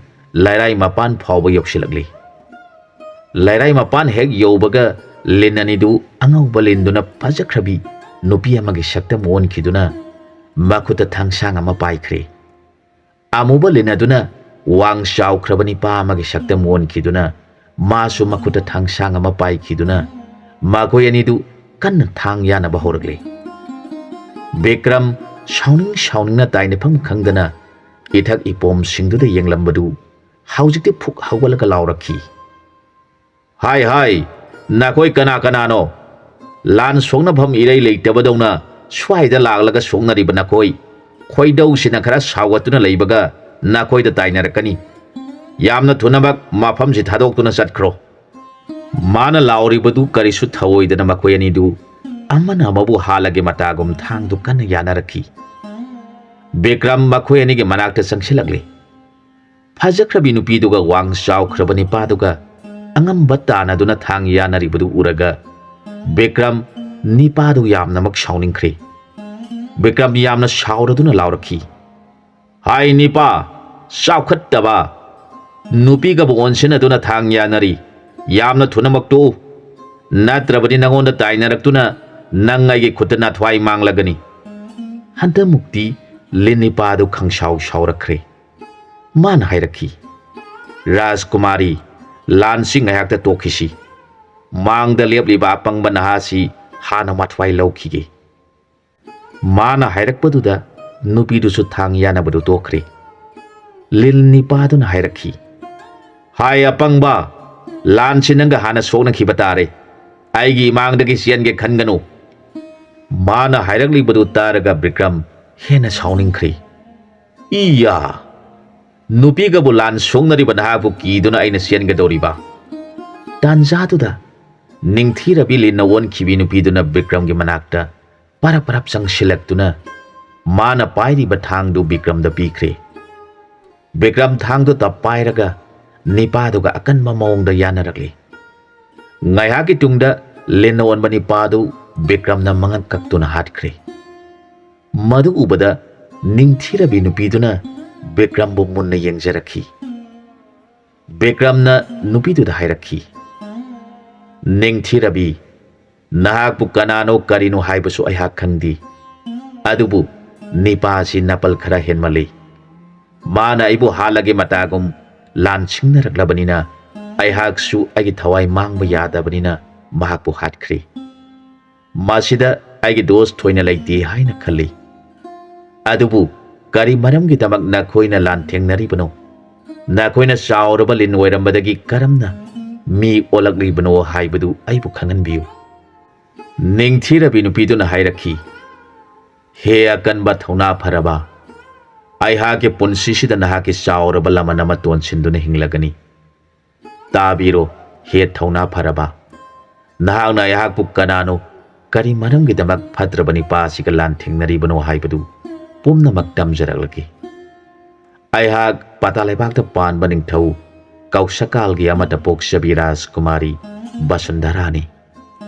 ꯂꯩꯔꯥꯏ ꯃꯄꯥꯟ ꯐꯥꯎꯕ ꯌꯧꯁꯤꯜꯂꯛꯂꯤ꯫ ꯂꯩꯔꯥꯏ ꯃꯄꯥꯟ ꯍꯦꯛ ꯌꯧꯕꯒ ꯂꯤꯟ ꯑꯅꯤꯗꯨ ꯑꯉꯧꯕ ꯂꯤꯟꯗꯨꯅ ꯐꯖꯈ꯭ꯔꯕꯤ ꯅꯨꯄꯤ ꯑꯃꯒꯤ ꯁꯛꯇꯝ ꯑꯣꯟꯈꯤꯗꯨꯅ ꯃꯈꯨꯠꯇ ꯊꯥꯡꯁꯥꯡ ꯑꯃ ꯄꯥꯏꯈ꯭ꯔꯦ꯫ ꯑꯃꯨꯕ ꯂꯤꯟ ꯑꯗꯨꯅ ꯋꯥꯡ ꯆꯥꯎꯈ꯭ꯔꯕ ꯅꯤꯄꯥ ꯑꯃꯒꯤ ꯁꯛꯇꯝ ꯑꯣꯟꯈꯤꯗꯨꯅ ꯃꯥꯁꯨ ꯃꯈꯨꯠꯇ ꯊꯥꯡꯁꯥꯡ ꯑꯃ ꯄꯥꯏꯈꯤꯗꯨꯅ ꯃꯈꯣꯏ ꯑꯅꯤꯗꯨ ꯀꯟꯅ ꯊꯥꯡ ꯌꯥꯅꯕ ꯍꯧꯔꯛꯂꯦ꯫ ꯕꯤꯀ꯭ꯔꯝ ꯁꯥꯎꯅꯤꯡ ꯁꯥꯎꯅꯤꯡꯅ ꯇꯥꯏꯅꯐꯝ ꯈꯪꯗꯅ ꯏꯊꯛ ꯏꯄꯣꯝꯁꯤꯡꯗꯨꯗ ꯌꯦꯡꯂꯝꯕꯗꯨ ꯍꯧꯖꯤꯛꯇꯤ ꯐꯨꯛ ꯍꯧꯒꯠꯂꯒ ꯂꯥꯎꯔꯛꯈꯤ꯫ "ꯍꯥꯏ ꯍꯥꯏ, ꯅꯈꯣꯏ ꯀꯅꯥ ꯀꯅꯥꯅꯣ? ꯂꯥꯟ ꯁꯣꯛꯅꯐꯝ ꯏꯔꯩ ꯂꯩꯇꯕꯗꯧꯅ ꯁ꯭ꯋꯥꯏꯗ ꯂꯥꯛꯂꯒ ꯁꯣꯛꯅꯔꯤꯕ ꯅꯈꯣꯏ? ꯈꯣꯏꯗꯧꯁꯤꯅ ꯈꯔ ꯁꯥꯎꯒꯠꯇꯨꯅ ꯂꯩꯕꯒ ꯅꯈꯣꯏꯗ ꯇꯥꯏꯅꯔꯛꯀꯅꯤ꯫ ꯌꯥꯝꯅ ꯊꯨꯅꯃꯛ ꯃꯐꯝꯁꯤ ꯊꯥꯗꯣꯛꯇꯨꯅ ꯆꯠꯈ꯭ꯔꯣ꯫" ꯃꯥꯅ ꯂꯥꯎꯔꯤꯕꯗꯨ ꯀꯔꯤꯁꯨ ꯊꯧꯑꯣꯏꯗꯅ ꯃꯈꯣꯏ ꯑꯅꯤꯗꯨ ꯑꯃꯅ ꯑꯃꯕꯨ ꯍꯥꯠꯂꯒꯦ ꯃꯇꯥꯒꯨꯝ ꯊꯥꯡꯗꯨ ꯀꯟꯅ ꯌꯥꯅꯔꯛꯈꯤ꯫ ꯕꯤꯀ꯭ꯔꯝ ꯃꯈꯣꯏ ꯑꯅꯤꯒꯤ ꯃꯅꯥꯛꯇ ꯆꯪꯁꯤꯜꯂꯛꯂꯦ꯫ ꯐꯖꯈ꯭ꯔꯕꯤ ꯅꯨꯄꯤꯗꯨꯒ ꯋꯥꯡ ꯆꯥꯎꯈ꯭ꯔꯕ ꯅꯤꯄꯥꯗꯨꯒ ꯑꯉꯝꯕ ꯇꯥꯟꯅꯗꯨꯅ ꯊꯥꯡ ꯌꯥꯅꯔꯤꯕꯗꯨ ꯎꯔꯒ ꯕꯤꯀ꯭ꯔꯝ ꯅꯤꯄꯥꯗꯨ ꯌꯥꯝꯅꯃꯛ ꯁꯥꯎꯅꯤꯡꯈ꯭ꯔꯦ꯫ ꯕꯤꯀ꯭ꯔꯝ ꯌꯥꯝꯅ ꯁꯥꯎꯔꯗꯨꯅ ꯂꯥꯎꯔꯛꯈꯤ, "ꯍꯥꯏ ꯅꯤꯄꯥ, ꯆꯥꯎꯈꯠꯇꯕ! ꯅꯨꯄꯤꯒꯕꯨ ꯑꯣꯟꯁꯤꯟꯅꯗꯨꯅ ꯊꯥꯡ ꯌꯥꯅꯔꯤ꯫ ꯌꯥꯝꯅ ꯊꯨꯅꯃꯛ ꯇꯣꯛꯎ, ꯅꯠꯇ꯭ꯔꯕꯗꯤ ꯅꯉꯣꯟꯗ ꯇꯥꯏꯅꯔꯛꯇꯨꯅ ꯅꯪ ꯑꯩꯒꯤ ꯈꯨꯠꯇ ꯅꯥꯊ꯭ꯋꯥꯏ ꯃꯥꯡꯂꯒꯅꯤ꯫" ꯍꯟꯗꯛꯃꯨꯛꯇꯤ ꯂꯤꯟ ꯅꯤꯄꯥꯗꯨ ꯈꯪꯁꯥꯎ ꯁꯥꯎꯔꯛꯈ꯭ꯔꯦ꯫ ꯃꯥꯅ ꯍꯥꯏꯔꯛꯈꯤ, "ꯔꯥꯖꯀꯨꯃꯥꯔꯤ, ꯂꯥꯟꯁꯤ ꯉꯥꯏꯍꯥꯛꯇ ꯇꯣꯛꯈꯤꯁꯤ꯫ ꯃꯥꯡꯗ ꯂꯦꯞꯂꯤꯕ ꯑꯄꯪꯕ ꯅꯍꯥꯁꯤ ꯍꯥꯟꯅ ꯃꯊ꯭ꯋꯥꯏ ꯂꯧꯈꯤꯒꯦ꯫" ꯃꯥꯅ ꯍꯥꯏꯔꯛꯄꯗꯨꯗ ꯅꯨꯄꯤꯗꯨꯁꯨ ꯊꯥꯡ ꯌꯥꯅꯕꯗꯨ ꯇꯣꯛꯈ꯭ꯔꯦ꯫ ꯂꯤꯟ ꯅꯤꯄꯥꯗꯨꯅ ꯍꯥꯏꯔꯛꯈꯤ, "ꯍꯥꯏ ꯑꯄꯪꯕ, ꯂꯥꯟꯁꯤ ꯅꯪꯒ ꯍꯥꯟꯅ ꯁꯣꯛꯅꯈꯤꯕ ꯇꯥꯔꯦ꯫ ꯑꯩꯒꯤ ꯏꯃꯥꯡꯗꯒꯤ ꯆꯦꯟꯒꯦ ꯈꯟꯒꯅꯨ꯫" ꯃꯥꯅ ꯍꯥꯏꯔꯛꯂꯤꯕꯗꯨ ꯇꯥꯔꯒ ꯕꯤꯀ꯭ꯔꯝ ꯍꯦꯟꯅ ꯁꯥꯎꯅꯤꯡꯈ꯭ꯔꯦ꯫ "ꯏꯌꯥ! ꯅꯨꯄꯤꯒꯕꯨ ꯂꯥꯟ ꯁꯣꯛꯅꯔꯤꯕ ꯅꯍꯥꯛꯄꯨ ꯀꯤꯗꯨꯅ ꯑꯩꯅ ꯆꯦꯟꯒꯗꯧꯔꯤꯕ?" ꯇꯥꯟꯖꯥꯗꯨꯗ ꯅꯤꯡꯊꯤꯔꯕꯤ ꯂꯤꯟꯅ ꯑꯣꯟꯈꯤꯕꯤ ꯅꯨꯄꯤꯗꯨꯅ ꯕꯤꯀ꯭ꯔꯝꯒꯤ ꯃꯅꯥꯛꯇ ꯄꯔꯞ ꯄꯔꯞ ꯆꯪꯁꯤꯜꯂꯛꯇꯨꯅ ꯃꯥꯅ ꯄꯥꯏꯔꯤꯕ ꯊꯥꯡꯗꯨ ꯕꯤꯀ꯭ꯔꯝꯗ ꯄꯤꯈ꯭ꯔꯦ꯫ ꯕꯤꯀ꯭ꯔꯝ ꯊꯥꯡꯗꯨ ꯇꯞ ꯄꯥꯏꯔꯒ ꯅꯤꯄꯥꯗꯨꯒ ꯑꯀꯟꯕ ꯃꯑꯣꯡꯗ ꯌꯥꯅꯔꯛꯂꯤ꯫ ꯉꯥꯏꯍꯥꯛꯀꯤ ꯇꯨꯡꯗ ꯂꯤꯟꯅ ꯑꯣꯟꯕ ꯅꯤꯄꯥꯗꯨ ꯕꯤꯀ꯭ꯔꯝꯅ ꯃꯉꯛ ꯀꯛꯇꯨꯅ ꯍꯥꯠꯈ꯭ꯔꯦ꯫ ꯃꯗꯨ ꯎꯕꯗ ꯅꯤꯡꯊꯤꯔꯕꯤ ꯅꯨꯄꯤꯗꯨꯅ ꯕꯤꯀ꯭ꯔꯝꯕꯨ ꯃꯨꯟꯅ ꯌꯦꯡꯖꯔꯛꯈꯤ꯫ ꯕꯤꯀ꯭ꯔꯝꯅ ꯅꯨꯄꯤꯗꯨꯗ ꯍꯥꯏꯔꯛꯈꯤ, "ꯅꯤꯡꯊꯤꯔꯕꯤ, ꯅꯍꯥꯛꯄꯨ ꯀꯅꯥꯅꯣ ꯀꯔꯤꯅꯣ ꯍꯥꯏꯕꯁꯨ ꯑꯩꯍꯥꯛ ꯈꯪꯗꯦ, ꯑꯗꯨꯕꯨ ꯅꯤꯄꯥ ꯑꯁꯤ ꯅꯥꯄꯜ ꯈꯔ ꯍꯦꯟꯃꯜꯂꯤ꯫ ꯃꯥꯅ ꯑꯩꯕꯨ ꯍꯥꯠꯂꯒꯦ ꯃꯇꯥꯒꯨꯝ ꯂꯥꯟꯁꯤꯡꯅꯔꯛꯂꯕꯅꯤꯅ ꯑꯩꯍꯥꯛꯁꯨ ꯑꯩꯒꯤ ꯊꯋꯥꯏ ꯃꯥꯡꯕ ꯌꯥꯗꯕꯅꯤꯅ ꯃꯍꯥꯛꯄꯨ ꯍꯥꯠꯈ꯭ꯔꯦ꯫ ꯃꯁꯤꯗ ꯑꯩꯒꯤ ꯗꯣꯁ ꯊꯣꯏꯅ ꯂꯩꯇꯦ ꯍꯥꯏꯅ ꯈꯜꯂꯤ꯫ ꯑꯗꯨꯕꯨ ꯀꯔꯤ ꯃꯔꯝꯒꯤꯗꯃꯛ ꯅꯈꯣꯏꯅ ꯂꯥꯟꯊꯦꯡꯅꯔꯤꯕꯅꯣ? ꯅꯈꯣꯏꯅ ꯆꯥꯎꯔꯕ ꯂꯤꯟ ꯑꯣꯏꯔꯝꯕꯗꯒꯤ ꯀꯔꯝꯅ ꯃꯤ ꯑꯣꯜꯂꯛꯂꯤꯕꯅꯣ ꯍꯥꯏꯕꯗꯨ ꯑꯩꯕꯨ ꯈꯪꯍꯟꯕꯤꯌꯨ꯫" ꯅꯤꯡꯊꯤꯔꯕꯤ ꯅꯨꯄꯤꯗꯨꯅ ꯍꯥꯏꯔꯛꯈꯤ, "ꯍꯦ ꯑꯀꯟꯕ ꯊꯧꯅꯥ ꯐꯔꯕ, ꯑꯩꯍꯥꯛꯀꯤ ꯄꯨꯟꯁꯤꯁꯤꯗ ꯅꯍꯥꯛꯀꯤ ꯆꯥꯎꯔꯕ ꯂꯃꯟ ꯑꯃ ꯇꯣꯟꯁꯤꯟꯗꯨꯅ ꯍꯤꯡꯂꯒꯅꯤ꯫ ꯇꯥꯕꯤꯔꯣ, ꯍꯦ ꯊꯧꯅꯥ ꯐꯔꯕ, ꯅꯍꯥꯛꯅ ꯑꯩꯍꯥꯛꯄꯨ ꯀꯅꯥꯅꯣ, ꯀꯔꯤ ꯃꯔꯝꯒꯤꯗꯃꯛ ꯐꯠꯇ꯭ꯔꯕ ꯅꯤꯄꯥ ꯑꯁꯤꯒ ꯂꯥꯟꯊꯦꯡꯅꯔꯤꯕꯅꯣ ꯍꯥꯏꯕꯗꯨ ꯄꯨꯝꯅꯃꯛ ꯇꯝꯖꯔꯛꯂꯒꯦ꯫ ꯑꯩꯍꯥꯛ ꯄꯇꯥ ꯂꯩꯕꯥꯛꯇ ꯄꯥꯟꯕ ꯅꯤꯡꯊꯧ ꯀꯧꯁꯀꯥꯜꯒꯤ ꯑꯃꯠꯇ ꯄꯣꯛꯆꯕꯤ ꯔꯥꯖꯀꯨꯃꯥꯔꯤ ꯕꯁꯨꯟꯙꯔꯥꯅꯤ꯫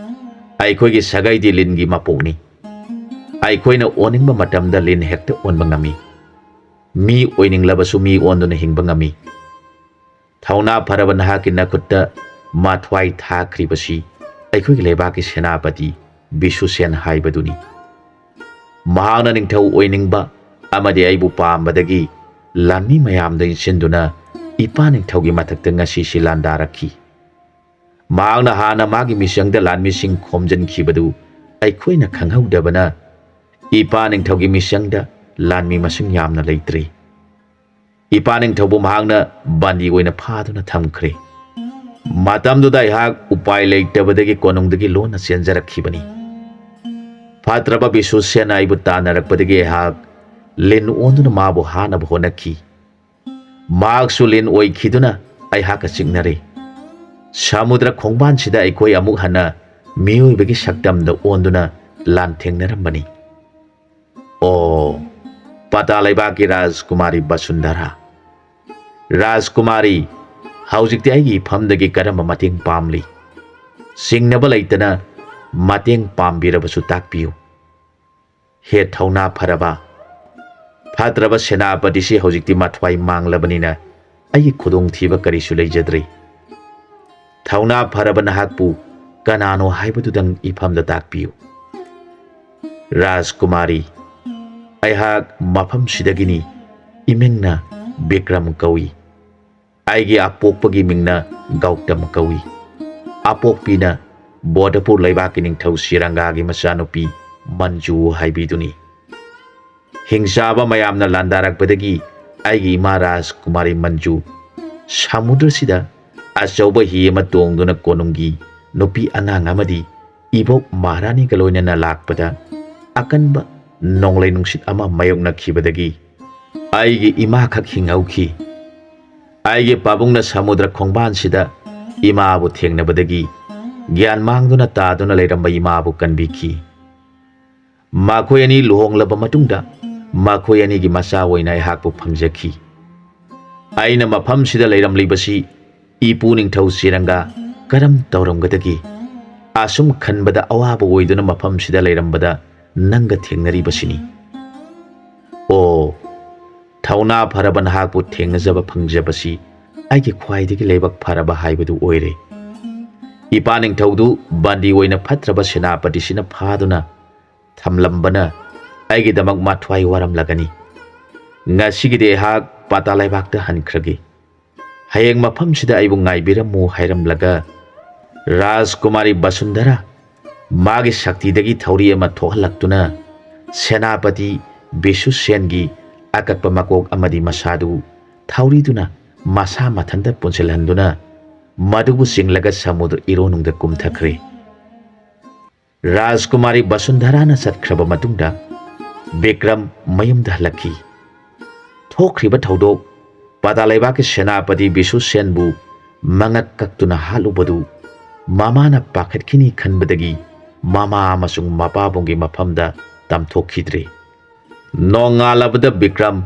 ꯑꯩꯈꯣꯏꯒꯤ ꯁꯥꯒꯩꯗꯤ ꯂꯤꯟꯒꯤ ꯃꯄꯣꯛꯅꯤ꯫ ꯑꯩꯈꯣꯏꯅ ꯑꯣꯟꯅꯤꯡꯕ ꯃꯇꯝꯗ ꯂꯤꯟ ꯍꯦꯛꯇ ꯑꯣꯟꯕ ꯉꯝꯃꯤ꯫ ꯃꯤ ꯑꯣꯏꯅꯤꯡꯂꯕꯁꯨ ꯃꯤ ꯑꯣꯟꯗꯨꯅ ꯍꯤꯡꯕ ꯉꯝꯃꯤ꯫ ꯊꯧꯅꯥ ꯐꯔꯕ ꯅꯍꯥꯛꯀꯤ ꯅꯈꯨꯠꯇ ꯃꯊ꯭ꯋꯥꯏ ꯊꯥꯈ꯭ꯔꯤꯕꯁꯤ ꯑꯩꯈꯣꯏꯒꯤ ꯂꯩꯕꯥꯛꯀꯤ ꯁꯦꯅꯥꯄꯇꯤ ꯕꯤꯁꯨꯁꯦꯟ ꯍꯥꯏꯕꯗꯨꯅꯤ꯫ ꯃꯍꯥꯛꯅ ꯅꯤꯡꯊꯧ ꯑꯣꯏꯅꯤꯡꯕ ꯑꯃꯗꯤ ꯑꯩꯕꯨ ꯄꯥꯝꯕꯗꯒꯤ ꯂꯥꯟꯃꯤ ꯃꯌꯥꯝꯗ ꯏꯟꯁꯤꯟꯗꯨꯅ ꯏꯄꯥ ꯅꯤꯡꯊꯧꯒꯤ ꯃꯊꯛꯇ ꯉꯁꯤꯁꯤ ꯂꯥꯟꯗꯥꯔꯛꯈꯤ꯫ ꯃꯍꯥꯛꯅ ꯍꯥꯟꯅ ꯃꯥꯒꯤ ꯃꯤꯁꯪꯗ ꯂꯥꯟꯃꯤꯁꯤꯡ ꯈꯣꯝꯖꯤꯟꯈꯤꯕꯗꯨ ꯑꯩꯈꯣꯏꯅ ꯈꯪꯍꯧꯗꯕꯅ, ꯏꯄꯥ ꯅꯤꯡꯊꯧꯒꯤ ꯃꯤꯁꯪꯗ ꯂꯥꯟꯃꯤ ꯃꯁꯤꯡ ꯌꯥꯝꯅ ꯂꯩꯇ꯭ꯔꯦ꯫ ꯏꯄꯥ ꯅꯤꯡꯊꯧꯕꯨ ꯃꯍꯥꯛꯅ ꯕꯟꯗꯤ ꯑꯣꯏꯅ ꯐꯥꯗꯨꯅ ꯊꯝꯈ꯭ꯔꯦ꯫ ꯃꯇꯝꯗꯨꯗ ꯑꯩꯍꯥꯛ ꯎꯄꯥꯏ ꯂꯩꯇꯕꯗꯒꯤ ꯀꯣꯅꯨꯡꯗꯒꯤ ꯂꯣꯟꯅ ꯆꯦꯟꯖꯔꯛꯈꯤꯕꯅꯤ꯫ ꯐꯠꯇ꯭ꯔꯕ ꯕꯤꯁꯨꯁꯦꯟꯅ ꯑꯩꯕꯨ ꯇꯥꯟꯅꯔꯛꯄꯗꯒꯤ ꯑꯩꯍꯥꯛ ꯂꯤꯟ ꯑꯣꯟꯗꯨꯅ ꯃꯥꯕꯨ ꯍꯥꯠꯅꯕ ꯍꯣꯠꯅꯈꯤ꯫ ꯃꯍꯥꯛꯁꯨ ꯂꯤꯟ ꯑꯣꯏꯈꯤꯗꯨꯅ ꯑꯩꯍꯥꯛꯀ ꯆꯤꯛꯅꯔꯦ꯫ ꯁꯃꯨꯗ꯭ꯔ ꯈꯣꯡꯕꯥꯟꯁꯤꯗ ꯑꯩꯈꯣꯏ ꯑꯃꯨꯛ ꯍꯟꯅ ꯃꯤꯑꯣꯏꯕꯒꯤ ꯁꯛꯇꯝꯗ ꯑꯣꯟꯗꯨꯅ ꯂꯥꯟꯊꯦꯡꯅꯔꯝꯕꯅꯤ꯫ ꯑꯣ, ꯄꯇꯥ ꯂꯩꯕꯥꯛꯀꯤ ꯔꯥꯖꯀꯨꯃꯥꯔꯤ ꯕꯁꯨꯟꯙꯔꯥ꯫ ꯔꯥꯖꯀꯨꯃꯥꯔꯤ, ꯍꯧꯖꯤꯛꯇꯤ ꯑꯩꯒꯤ ꯏꯐꯝꯗꯒꯤ ꯀꯔꯝꯕ ꯃꯇꯦꯡ ꯄꯥꯝꯂꯤ? ꯆꯤꯡꯅꯕ ꯂꯩꯇꯅ ꯃꯇꯦꯡ ꯄꯥꯡꯕꯤꯔꯕꯁꯨ ꯇꯥꯛꯄꯤꯌꯨ꯫ ꯍꯦ ꯊꯧꯅꯥ ꯐꯔꯕ, ꯐꯠꯇ꯭ꯔꯕ ꯁꯦꯅꯥꯄꯇꯤꯁꯤ ꯍꯧꯖꯤꯛꯇꯤ ꯃꯊ꯭ꯋꯥꯏ ꯃꯥꯡꯂꯕꯅꯤꯅ ꯑꯩꯒꯤ ꯈꯨꯗꯣꯡꯊꯤꯕ ꯀꯔꯤꯁꯨ ꯂꯩꯖꯗ꯭ꯔꯦ꯫ ꯊꯧꯅꯥ ꯐꯔꯕ ꯅꯍꯥꯛꯄꯨ ꯀꯅꯥꯅꯣ ꯍꯥꯏꯕꯗꯨꯗꯪ ꯏꯐꯝꯗ ꯇꯥꯛꯄꯤꯌꯨ꯫ ꯔꯥꯖꯀꯨꯃꯥꯔꯤ, ꯑꯩꯍꯥꯛ ꯃꯐꯝꯁꯤꯗꯒꯤꯅꯤ꯫ ꯏꯃꯤꯡꯅ ꯕꯤꯀ꯭ꯔꯝ ꯀꯧꯏ꯫ ꯑꯩꯒꯤ ꯑꯄꯣꯛꯄꯒꯤ ꯃꯤꯡꯅ ꯒꯧꯇꯝ ꯀꯧꯏ꯫ ꯑꯄꯣꯛꯄꯤꯅ ꯕꯣꯗꯄꯨꯔ ꯂꯩꯕꯥꯛꯀꯤ ꯅꯤꯡꯊꯧ ꯁꯤꯔꯪꯒꯥꯒꯤ ꯃꯆꯥꯅꯨꯄꯤ ꯃꯟꯖꯨ ꯍꯥꯏꯕꯤꯗꯨꯅꯤ꯫ ꯍꯤꯡꯆꯥꯕ ꯃꯌꯥꯝꯅ ꯂꯥꯟꯗꯥꯔꯛꯄꯗꯒꯤ ꯑꯩꯒꯤ ꯏꯃꯥ ꯔꯥꯖꯀꯨꯃꯥꯔꯤ ꯃꯟꯖꯨ ꯁꯃꯨꯗ꯭ꯔꯁꯤꯗ ꯑꯆꯧꯕ ꯍꯤ ꯑꯃ ꯇꯣꯡꯗꯨꯅ ꯀꯣꯅꯨꯡꯒꯤ ꯅꯨꯄꯤ ꯑꯉꯥꯡ ꯑꯃꯗꯤ ꯏꯕꯣꯛ ꯃꯍꯥꯔꯥꯅꯤꯒ ꯂꯣꯏꯅꯅ ꯂꯥꯛꯄꯗ ꯑꯀꯟꯕ ꯅꯣꯡꯂꯩ ꯅꯨꯡꯁꯤꯠ ꯑꯃ ꯃꯥꯌꯣꯛꯅꯈꯤꯕꯗꯒꯤ ꯑꯩꯒꯤ ꯏꯃꯥꯈꯛ ꯍꯤꯡꯍꯧꯈꯤ꯫ ꯑꯩꯒꯤ ꯄꯥꯕꯨꯡꯅ ꯁꯃꯨꯗ꯭ꯔ ꯈꯣꯡꯕꯥꯟꯁꯤꯗ ꯏꯃꯥꯕꯨ ꯊꯦꯡꯅꯕꯗꯒꯤ ꯒ꯭ꯌꯥꯟ ꯃꯥꯡꯗꯨꯅ ꯇꯥꯗꯨꯅ ꯂꯩꯔꯝꯕ ꯏꯃꯥꯕꯨ ꯀꯟꯕꯤꯈꯤ꯫ ꯃꯈꯣꯏ ꯑꯅꯤ ꯂꯨꯍꯣꯡꯂꯕ ꯃꯇꯨꯡꯗ ꯃꯈꯣꯏ ꯑꯅꯤꯒꯤ ꯃꯆꯥ ꯑꯣꯏꯅ ꯑꯩꯍꯥꯛꯄꯨ ꯐꯪꯖꯈꯤ꯫ ꯑꯩꯅ ꯃꯐꯝꯁꯤꯗ ꯂꯩꯔꯝꯂꯤꯕꯁꯤ ꯏꯄꯨ ꯅꯤꯡꯊꯧ ꯆꯤꯔꯪꯒ ꯀꯔꯝ ꯇꯧꯔꯝꯒꯗꯒꯦ? ꯑꯁꯨꯝ ꯈꯟꯕꯗ ꯑꯋꯥꯕ ꯑꯣꯏꯗꯨꯅ ꯃꯐꯝꯁꯤꯗ ꯂꯩꯔꯝꯕꯗ ꯅꯪꯒ ꯊꯦꯡꯅꯔꯤꯕꯁꯤꯅꯤ꯫ ꯑꯣ, ꯊꯧꯅꯥ ꯐꯔꯕ ꯅꯍꯥꯛꯄꯨ ꯊꯦꯡꯅꯖꯕ ꯐꯪꯖꯕꯁꯤ ꯑꯩꯒꯤ ꯈ꯭ꯋꯥꯏꯗꯒꯤ ꯂꯥꯏꯕꯛ ꯐꯔꯕ ꯍꯥꯏꯕꯗꯨ ꯑꯣꯏꯔꯦ꯫ ꯏꯄꯥ ꯅꯤꯡꯊꯧꯗꯨ ꯕꯟꯗꯤ ꯑꯣꯏꯅ ꯐꯠꯇ꯭ꯔꯕ ꯁꯦꯅꯥꯄꯇꯤꯁꯤꯅ ꯐꯥꯗꯨꯅ ꯊꯝꯂꯝꯕꯅ ꯑꯩꯒꯤꯗꯃꯛ ꯃꯊ꯭ꯋꯥꯏ ꯋꯥꯔꯝꯂꯒꯅꯤ꯫ ꯉꯁꯤꯒꯤꯗꯤ ꯑꯩꯍꯥꯛ ꯄꯥꯇꯥ ꯂꯩꯕꯥꯛꯇ ꯍꯟꯈ꯭ꯔꯒꯦ꯫ "ꯍꯌꯦꯡ ꯃꯐꯝꯁꯤꯗ ꯑꯩꯕꯨ ꯉꯥꯏꯕꯤꯔꯝꯃꯨ" ꯍꯥꯏꯔꯝꯂꯒ, ꯔꯥꯖꯀꯨꯃꯥꯔꯤ ꯕꯁꯨꯟꯙꯔꯥ ꯃꯥꯒꯤ ꯁꯛꯇꯤꯗꯒꯤ ꯊꯧꯔꯤ ꯑꯃ ꯊꯣꯛꯍꯜꯂꯛꯇꯨꯅ ꯁꯦꯅꯥꯄꯇꯤ ꯕꯤꯁꯨꯁꯦꯟꯒꯤ ꯑꯀꯛꯄ ꯃꯀꯣꯛ ꯑꯃꯗꯤ ꯃꯁꯥꯗꯨ ꯊꯧꯔꯤꯗꯨꯅ ꯃꯁꯥ ꯃꯊꯟꯇ ꯄꯨꯟꯁꯤꯜꯍꯟꯗꯨꯅ ꯃꯗꯨꯕꯨ ꯆꯤꯡꯂꯒ ꯁꯃꯨꯗ꯭ꯔ ꯏꯔꯣꯟꯅꯨꯡꯗ ꯀꯨꯝꯊꯈ꯭ꯔꯦ꯫ ꯔꯥꯖꯀꯨꯃꯥꯔꯤ ꯕꯁꯨꯟꯙꯔꯥꯅ ꯆꯠꯈ꯭ꯔꯕ ꯃꯇꯨꯡꯗ ꯕꯤꯀ꯭ꯔꯝ ꯃꯌꯨꯝꯗ ꯍꯜꯂꯛꯈꯤ꯫ ꯊꯣꯛꯈ꯭ꯔꯤꯕ ꯊꯧꯗꯣꯛ, ꯄꯇꯥ ꯂꯩꯕꯥꯛꯀꯤ ꯁꯦꯅꯥꯄꯇꯤ ꯕꯤꯁꯨꯁꯦꯟꯕꯨ ꯃꯉꯛ ꯀꯛꯇꯨꯅ ꯍꯥꯠꯂꯨꯕꯗꯨ ꯃꯃꯥꯅ ꯄꯥꯈꯠꯈꯤꯅꯤ ꯈꯟꯕꯗꯒꯤ ꯃꯃꯥ ꯑꯃꯁꯨꯡ ꯃꯄꯥꯕꯨꯡꯒꯤ ꯃꯐꯝꯗ ꯇꯝꯊꯣꯛꯈꯤꯗ꯭ꯔꯦ꯫ ꯅꯣꯡꯉꯥꯜꯂꯕꯗ ꯕꯤꯀ꯭ꯔꯝ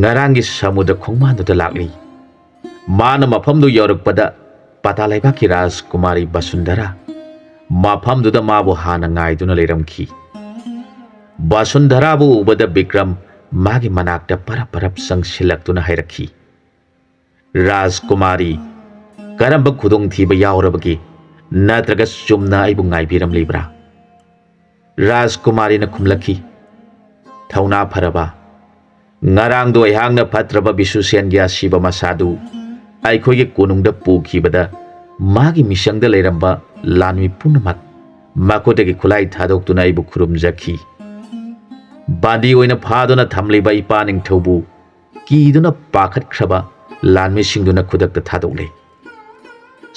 ꯉꯔꯥꯡꯒꯤ ꯁꯃꯨꯗ꯭ꯔ ꯈꯣꯡꯕꯥꯟꯗꯨꯗ ꯂꯥꯛꯂꯤ꯫ ꯃꯥꯅ ꯃꯐꯝꯗꯨ ꯌꯧꯔꯛꯄꯗ ꯄꯇꯥ ꯂꯩꯕꯥꯛꯀꯤ ꯔꯥꯖꯀꯨꯃꯥꯔꯤ ꯕꯁꯨꯟꯙꯔꯥ ꯃꯐꯝꯗꯨꯗ ꯃꯥꯕꯨ ꯍꯥꯟꯅ ꯉꯥꯏꯗꯨꯅ ꯂꯩꯔꯝꯈꯤ꯫ ꯕꯁꯨꯟꯙꯔꯥꯕꯨ ꯎꯕꯗ ꯕꯤꯀ꯭ꯔꯝ ꯃꯥꯒꯤ ꯃꯅꯥꯛꯇ ꯄꯔꯞ ꯄꯔꯞ ꯆꯪꯁꯤꯜꯂꯛꯇꯨꯅ ꯍꯥꯏꯔꯛꯈꯤ, "ꯔꯥꯖꯀꯨꯃꯥꯔꯤ, ꯀꯔꯝꯕ ꯈꯨꯗꯣꯡꯊꯤꯕ ꯌꯥꯎꯔꯕꯒꯦ? ꯅꯠꯇ꯭ꯔꯒ ꯆꯨꯝꯅ ꯑꯩꯕꯨ ꯉꯥꯏꯕꯤꯔꯝꯂꯤꯕ꯭ꯔꯥ?" ꯔꯥꯖꯀꯨꯃꯥꯔꯤꯅ ꯈꯨꯝꯂꯛꯈꯤ, "ꯊꯧꯅꯥ ꯐꯔꯕ, ꯉꯔꯥꯡꯗꯣ ꯑꯩꯍꯥꯛꯅ ꯐꯠꯇ꯭ꯔꯕ ꯕꯤꯁꯨꯁꯦꯟꯒꯤ ꯑꯁꯤꯕ ꯃꯁꯥꯗꯨ ꯑꯩꯈꯣꯏꯒꯤ ꯀꯣꯅꯨꯡꯗ ꯄꯨꯈꯤꯕꯗ ꯃꯥꯒꯤ ꯃꯤꯆꯪꯗ ꯂꯩꯔꯝꯕ ꯂꯥꯟꯃꯤ ꯄꯨꯝꯅꯃꯛ ꯃꯈꯨꯠꯇꯒꯤ ꯈꯨꯠꯂꯥꯏ ꯊꯥꯗꯣꯛꯇꯨꯅ ꯑꯩꯕꯨ ꯈꯨꯔꯨꯝꯖꯈꯤ꯫ ꯕꯟꯗꯤ ꯑꯣꯏꯅ ꯐꯥꯗꯨꯅ ꯊꯝꯂꯤꯕ ꯏꯄꯥ ꯅꯤꯡꯊꯧꯕꯨ ꯀꯤꯗꯨꯅ ꯄꯥꯈꯠꯈ꯭ꯔꯕ ꯂꯥꯟꯃꯤꯁꯤꯡꯗꯨꯅ ꯈꯨꯗꯛꯇ ꯊꯥꯗꯣꯛꯂꯦ꯫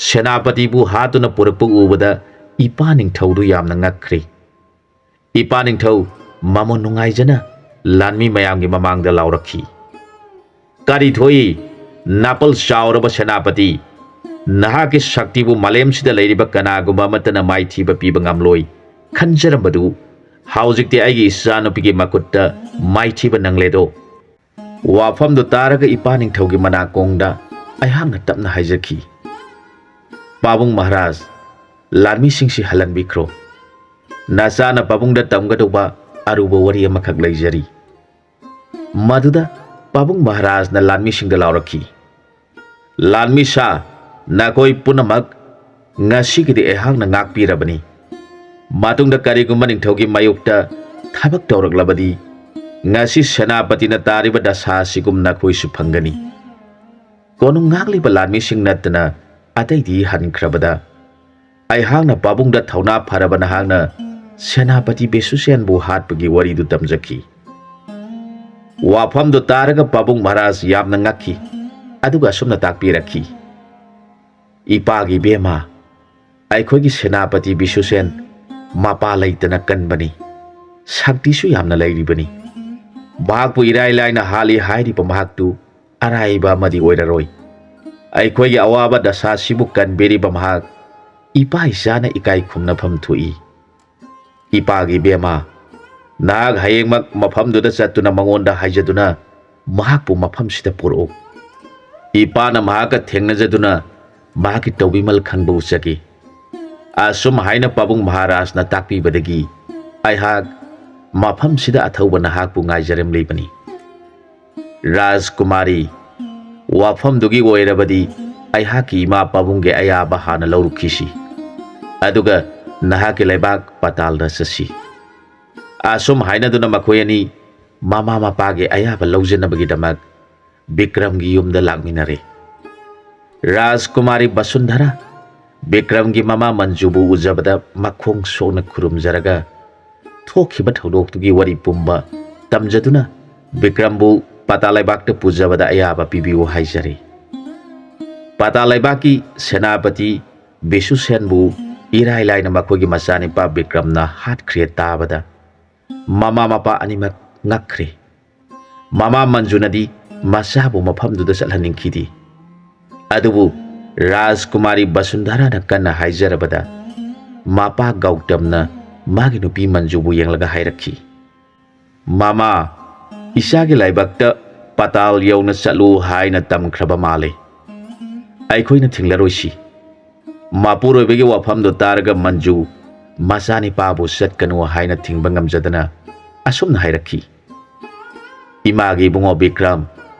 ꯁꯦꯅꯥꯄꯇꯤꯕꯨ ꯍꯥꯠꯇꯨꯅ ꯄꯨꯔꯛꯄ ꯎꯕꯗ ꯏꯄꯥ ꯅꯤꯡꯊꯧꯗꯨ ꯌꯥꯝꯅ ꯉꯛꯈ꯭ꯔꯦ꯫ ꯏꯄꯥ ꯅꯤꯡꯊꯧ ꯃꯃꯣꯟ ꯅꯨꯡꯉꯥꯏꯖꯅ ꯂꯥꯟꯃꯤ ꯃꯌꯥꯝꯒꯤ ꯃꯃꯥꯡꯗ ꯂꯥꯎꯔꯛꯈꯤ, 'ꯀꯔꯤ ꯊꯣꯛꯏ, ꯅꯥꯄꯜ ꯆꯥꯎꯔꯕ ꯁꯦꯅꯥꯄꯇꯤ? ꯅꯍꯥꯛꯀꯤ ꯁꯛꯇꯤꯕꯨ ꯃꯥꯂꯦꯝꯁꯤꯗ ꯂꯩꯔꯤꯕ ꯀꯅꯥꯒꯨꯝꯕ ꯑꯃꯠꯇꯅ ꯃꯥꯏꯊꯤꯕ ꯄꯤꯕ ꯉꯝꯂꯣꯏ ꯈꯟꯖꯔꯝꯕꯗꯨ ꯍꯧꯖꯤꯛꯇꯤ ꯑꯩꯒꯤ ꯏꯆꯥꯅꯨꯄꯤꯒꯤ ꯃꯈꯨꯠꯇ ꯃꯥꯏꯊꯤꯕ ꯅꯪꯂꯦꯗꯣ?' ꯋꯥꯐꯝꯗꯨ ꯇꯥꯔꯒ ꯏꯄꯥ ꯅꯤꯡꯊꯧꯒꯤ ꯃꯅꯥꯀꯣꯡꯗ ꯑꯩꯍꯥꯛꯅ ꯇꯞꯅ ꯍꯥꯏꯖꯈꯤ, "ꯄꯥꯕꯨꯡ ꯃꯍꯥꯔꯥꯖ, ꯂꯥꯟꯃꯤꯁꯤꯡꯁꯤ ꯍꯜꯍꯟꯕꯤꯈ꯭ꯔꯣ꯫ ꯅꯆꯥꯅ ꯄꯥꯕꯨꯡꯗ ꯇꯝꯒꯗꯧꯕ ꯑꯔꯨꯕ ꯋꯥꯔꯤ ꯑꯃꯈꯛ ꯂꯩꯖꯔꯤ꯫" ꯃꯗꯨꯗ ꯄꯥꯕꯨꯡ ꯃꯍꯥꯔꯥꯖꯅ ꯂꯥꯟꯃꯤꯁꯤꯡꯗ ꯂꯥꯎꯔꯛꯈꯤ, "ꯂꯥꯟꯃꯤ ꯁꯥ, ꯅꯈꯣꯏ ꯄꯨꯝꯅꯃꯛ ꯉꯁꯤꯒꯤꯗꯤ ꯑꯩꯍꯥꯛꯅ ꯉꯥꯛꯄꯤꯔꯕꯅꯤ꯫ ꯃꯇꯨꯡꯗ ꯀꯔꯤꯒꯨꯝꯕ ꯅꯤꯡꯊꯧꯒꯤ ꯃꯥꯌꯣꯛꯇ ꯊꯕꯛ ꯇꯧꯔꯛꯂꯕꯗꯤ, ꯉꯁꯤ ꯁꯦꯅꯥꯄꯇꯤꯅ ꯇꯥꯔꯤꯕ ꯗꯁꯥ ꯑꯁꯤꯒꯨꯝ ꯅꯈꯣꯏꯁꯨ ꯐꯪꯒꯅꯤ꯫" ꯀꯣꯅꯨꯡ ꯉꯥꯛꯂꯤꯕ ꯂꯥꯟꯃꯤꯁꯤꯡ ꯅꯠꯇꯅ ꯑꯇꯩꯗꯤ ꯍꯟꯈ꯭ꯔꯕꯗ, ꯑꯩꯍꯥꯛꯅ ꯄꯥꯕꯨꯡꯗ ꯊꯧꯅꯥ ꯐꯔꯕ ꯅꯍꯥꯛꯅ ꯁꯦꯅꯥꯄꯇꯤ ꯕꯤꯁꯨꯁꯦꯟꯕꯨ ꯍꯥꯠꯄꯒꯤ ꯋꯥꯔꯤꯗꯨ ꯇꯝꯖꯈꯤ꯫ ꯋꯥꯐꯝꯗꯨ ꯇꯥꯔꯒ ꯄꯥꯕꯨꯡ ꯃꯍꯥꯔꯥꯖ ꯌꯥꯝꯅ ꯉꯛꯈꯤ, ꯑꯗꯨꯒ ꯑꯁꯨꯝꯅ ꯇꯥꯛꯄꯤꯔꯛꯈꯤ, "ꯏꯄꯥꯒꯤ ꯏꯕꯦꯝꯃ, ꯑꯩꯈꯣꯏꯒꯤ ꯁꯦꯅꯥꯄꯇꯤ ꯕꯤꯁꯨꯁꯦꯟ ꯃꯄꯥ ꯂꯩꯇꯅ ꯀꯟꯕꯅꯤ, ꯁꯛꯇꯤꯁꯨ ꯌꯥꯝꯅ ꯂꯩꯔꯤꯕꯅꯤ꯫ ꯃꯍꯥꯛꯄꯨ ꯏꯔꯥꯏ ꯂꯥꯏꯅ ꯍꯥꯠꯂꯤ ꯍꯥꯏꯔꯤꯕ ꯃꯍꯥꯛꯇꯨ ꯑꯔꯥꯏꯕ ꯑꯃꯗꯤ ꯑꯣꯏꯔꯔꯣꯏ꯫ ꯑꯩꯈꯣꯏꯒꯤ ꯑꯋꯥꯕ ꯗꯁꯥꯁꯤꯕꯨ ꯀꯟꯕꯤꯔꯤꯕ ꯃꯍꯥꯛ ꯏꯄꯥ ꯏꯆꯥꯅ ꯏꯀꯥꯏ ꯈꯨꯝꯅꯐꯝ ꯊꯣꯛꯏ꯫ ꯏꯄꯥꯒꯤ ꯏꯕꯦꯝꯃ, ꯅꯍꯥꯛ ꯍꯌꯦꯡꯃꯛ ꯃꯐꯝꯗꯨꯗ ꯆꯠꯇꯨꯅ ꯃꯉꯣꯟꯗ ꯍꯥꯏꯖꯗꯨꯅ ꯃꯍꯥꯛꯄꯨ ꯃꯐꯝꯁꯤꯗ ꯄꯨꯔꯛꯎ꯫ ꯏꯄꯥꯅ ꯃꯍꯥꯛꯀ ꯊꯦꯡꯅꯖꯗꯨꯅ ꯃꯍꯥꯛꯀꯤ ꯇꯧꯕꯤꯃꯜ ꯈꯪꯕ ꯎꯠꯆꯒꯦ꯫" ꯑꯁꯨꯝ ꯍꯥꯏꯅ ꯄꯥꯕꯨꯡ ꯃꯍꯥꯔꯥꯖꯅ ꯇꯥꯛꯄꯤꯕꯗꯒꯤ ꯑꯩꯍꯥꯛ ꯃꯐꯝꯁꯤꯗ ꯑꯊꯧꯕ ꯅꯍꯥꯛꯄꯨ ꯉꯥꯏꯖꯔꯝꯂꯤꯕꯅꯤ꯫ ꯔꯥꯖꯀꯨꯃꯥꯔꯤ, ꯋꯥꯐꯝꯗꯨꯒꯤ ꯑꯣꯏꯔꯕꯗꯤ ꯑꯩꯍꯥꯛꯀꯤ ꯏꯃꯥ ꯄꯥꯕꯨꯡꯒꯤ ꯑꯌꯥꯕ ꯍꯥꯟꯅ ꯂꯧꯔꯨꯈꯤꯁꯤ, ꯑꯗꯨꯒ ꯅꯍꯥꯛꯀꯤ ꯂꯩꯕꯥꯛ ꯄꯥꯇꯥꯜꯗ ꯆꯠꯁꯤ꯫ ꯑꯁꯨꯝ ꯍꯥꯏꯅꯗꯨꯅ ꯃꯈꯣꯏ ꯑꯅꯤ ꯃꯃꯥ ꯃꯄꯥꯒꯤ ꯑꯌꯥꯕ ꯂꯧꯖꯅꯕꯒꯤꯗꯃꯛ ꯕꯤꯀ꯭ꯔꯝꯒꯤ ꯌꯨꯝꯗ ꯂꯥꯛꯃꯤꯟꯅꯔꯦ꯫ ꯔꯥꯖꯀꯨꯃꯥꯔꯤ ꯕꯁꯨꯟꯙꯔꯥ ꯕꯤꯀ꯭ꯔꯝꯒꯤ ꯃꯃꯥ ꯃꯟꯖꯨꯕꯨ ꯎꯖꯕꯗ ꯃꯈꯣꯡ ꯁꯣꯛꯅ ꯈꯨꯔꯨꯝꯖꯔꯒ ꯊꯣꯛꯈꯤꯕ ꯊꯧꯗꯣꯛꯇꯨꯒꯤ ꯋꯥꯔꯤ ꯄꯨꯝꯕ ꯇꯝꯖꯗꯨꯅ ꯕꯤꯀ꯭ꯔꯝꯕꯨ ꯄꯥꯇꯥ ꯂꯩꯕꯥꯛꯇ ꯄꯨꯖꯕꯗ ꯑꯌꯥꯕ ꯄꯤꯕꯤꯌꯨ ꯍꯥꯏꯖꯔꯤ꯫ ꯄꯥꯇꯥ ꯂꯩꯕꯥꯛꯀꯤ ꯁꯦꯅꯥꯄꯇꯤ ꯕꯤꯁꯨꯁꯦꯟꯕꯨ ꯏꯔꯥꯏ ꯂꯥꯏꯅ ꯃꯈꯣꯏꯒꯤ ꯃꯆꯥꯅꯤꯄꯥ ꯕꯤꯀ꯭ꯔꯝꯅ ꯍꯥꯠꯈ꯭ꯔꯦ ꯇꯥꯕꯗ ꯃꯃꯥ ꯃꯄꯥ ꯑꯅꯤꯃꯛ ꯉꯛꯈ꯭ꯔꯦ꯫ ꯃꯃꯥ ꯃꯟꯖꯨꯅꯗꯤ ꯃꯆꯥꯕꯨ ꯃꯐꯝꯗꯨꯗ ꯆꯠꯍꯟꯅꯤꯡꯈꯤꯗꯦ꯫ ꯑꯗꯨꯕꯨ ꯔꯥꯖꯀꯨꯃꯥꯔꯤ ꯕꯁꯨꯟꯙꯔꯥꯅ ꯀꯟꯅ ꯍꯥꯏꯖꯔꯕꯗ ꯃꯄꯥ ꯒꯧꯇꯝꯅ ꯃꯥꯒꯤ ꯅꯨꯄꯤ ꯃꯟꯖꯨꯕꯨ ꯌꯦꯡꯂꯒ ꯍꯥꯏꯔꯛꯈꯤ, "ꯃꯃꯥ, ꯏꯆꯥꯒꯤ ꯂꯥꯏꯕꯛꯇ ꯄꯇꯥꯜ ꯌꯧꯅ ꯆꯠꯂꯨ ꯍꯥꯏꯅ ꯇꯝꯈ꯭ꯔꯕ ꯃꯥꯜꯂꯦ꯫ ꯑꯩꯈꯣꯏꯅ ꯊꯤꯡꯂꯔꯣꯏꯁꯤ꯫" ꯃꯄꯨꯔꯣꯏꯕꯒꯤ ꯋꯥꯐꯝꯗꯨ ꯇꯥꯔꯒ ꯃꯟꯖꯨ ꯃꯆꯥꯅꯤꯄꯥꯕꯨ ꯆꯠꯀꯅꯨ ꯍꯥꯏꯅ ꯊꯤꯡꯕ ꯉꯝꯖꯗꯅ ꯑꯁꯨꯝꯅ ꯍꯥꯏꯔꯛꯈꯤ, "ꯏꯃꯥꯒꯤ ꯏꯕꯨꯡꯉꯣ ꯕꯤꯀ꯭ꯔꯝ,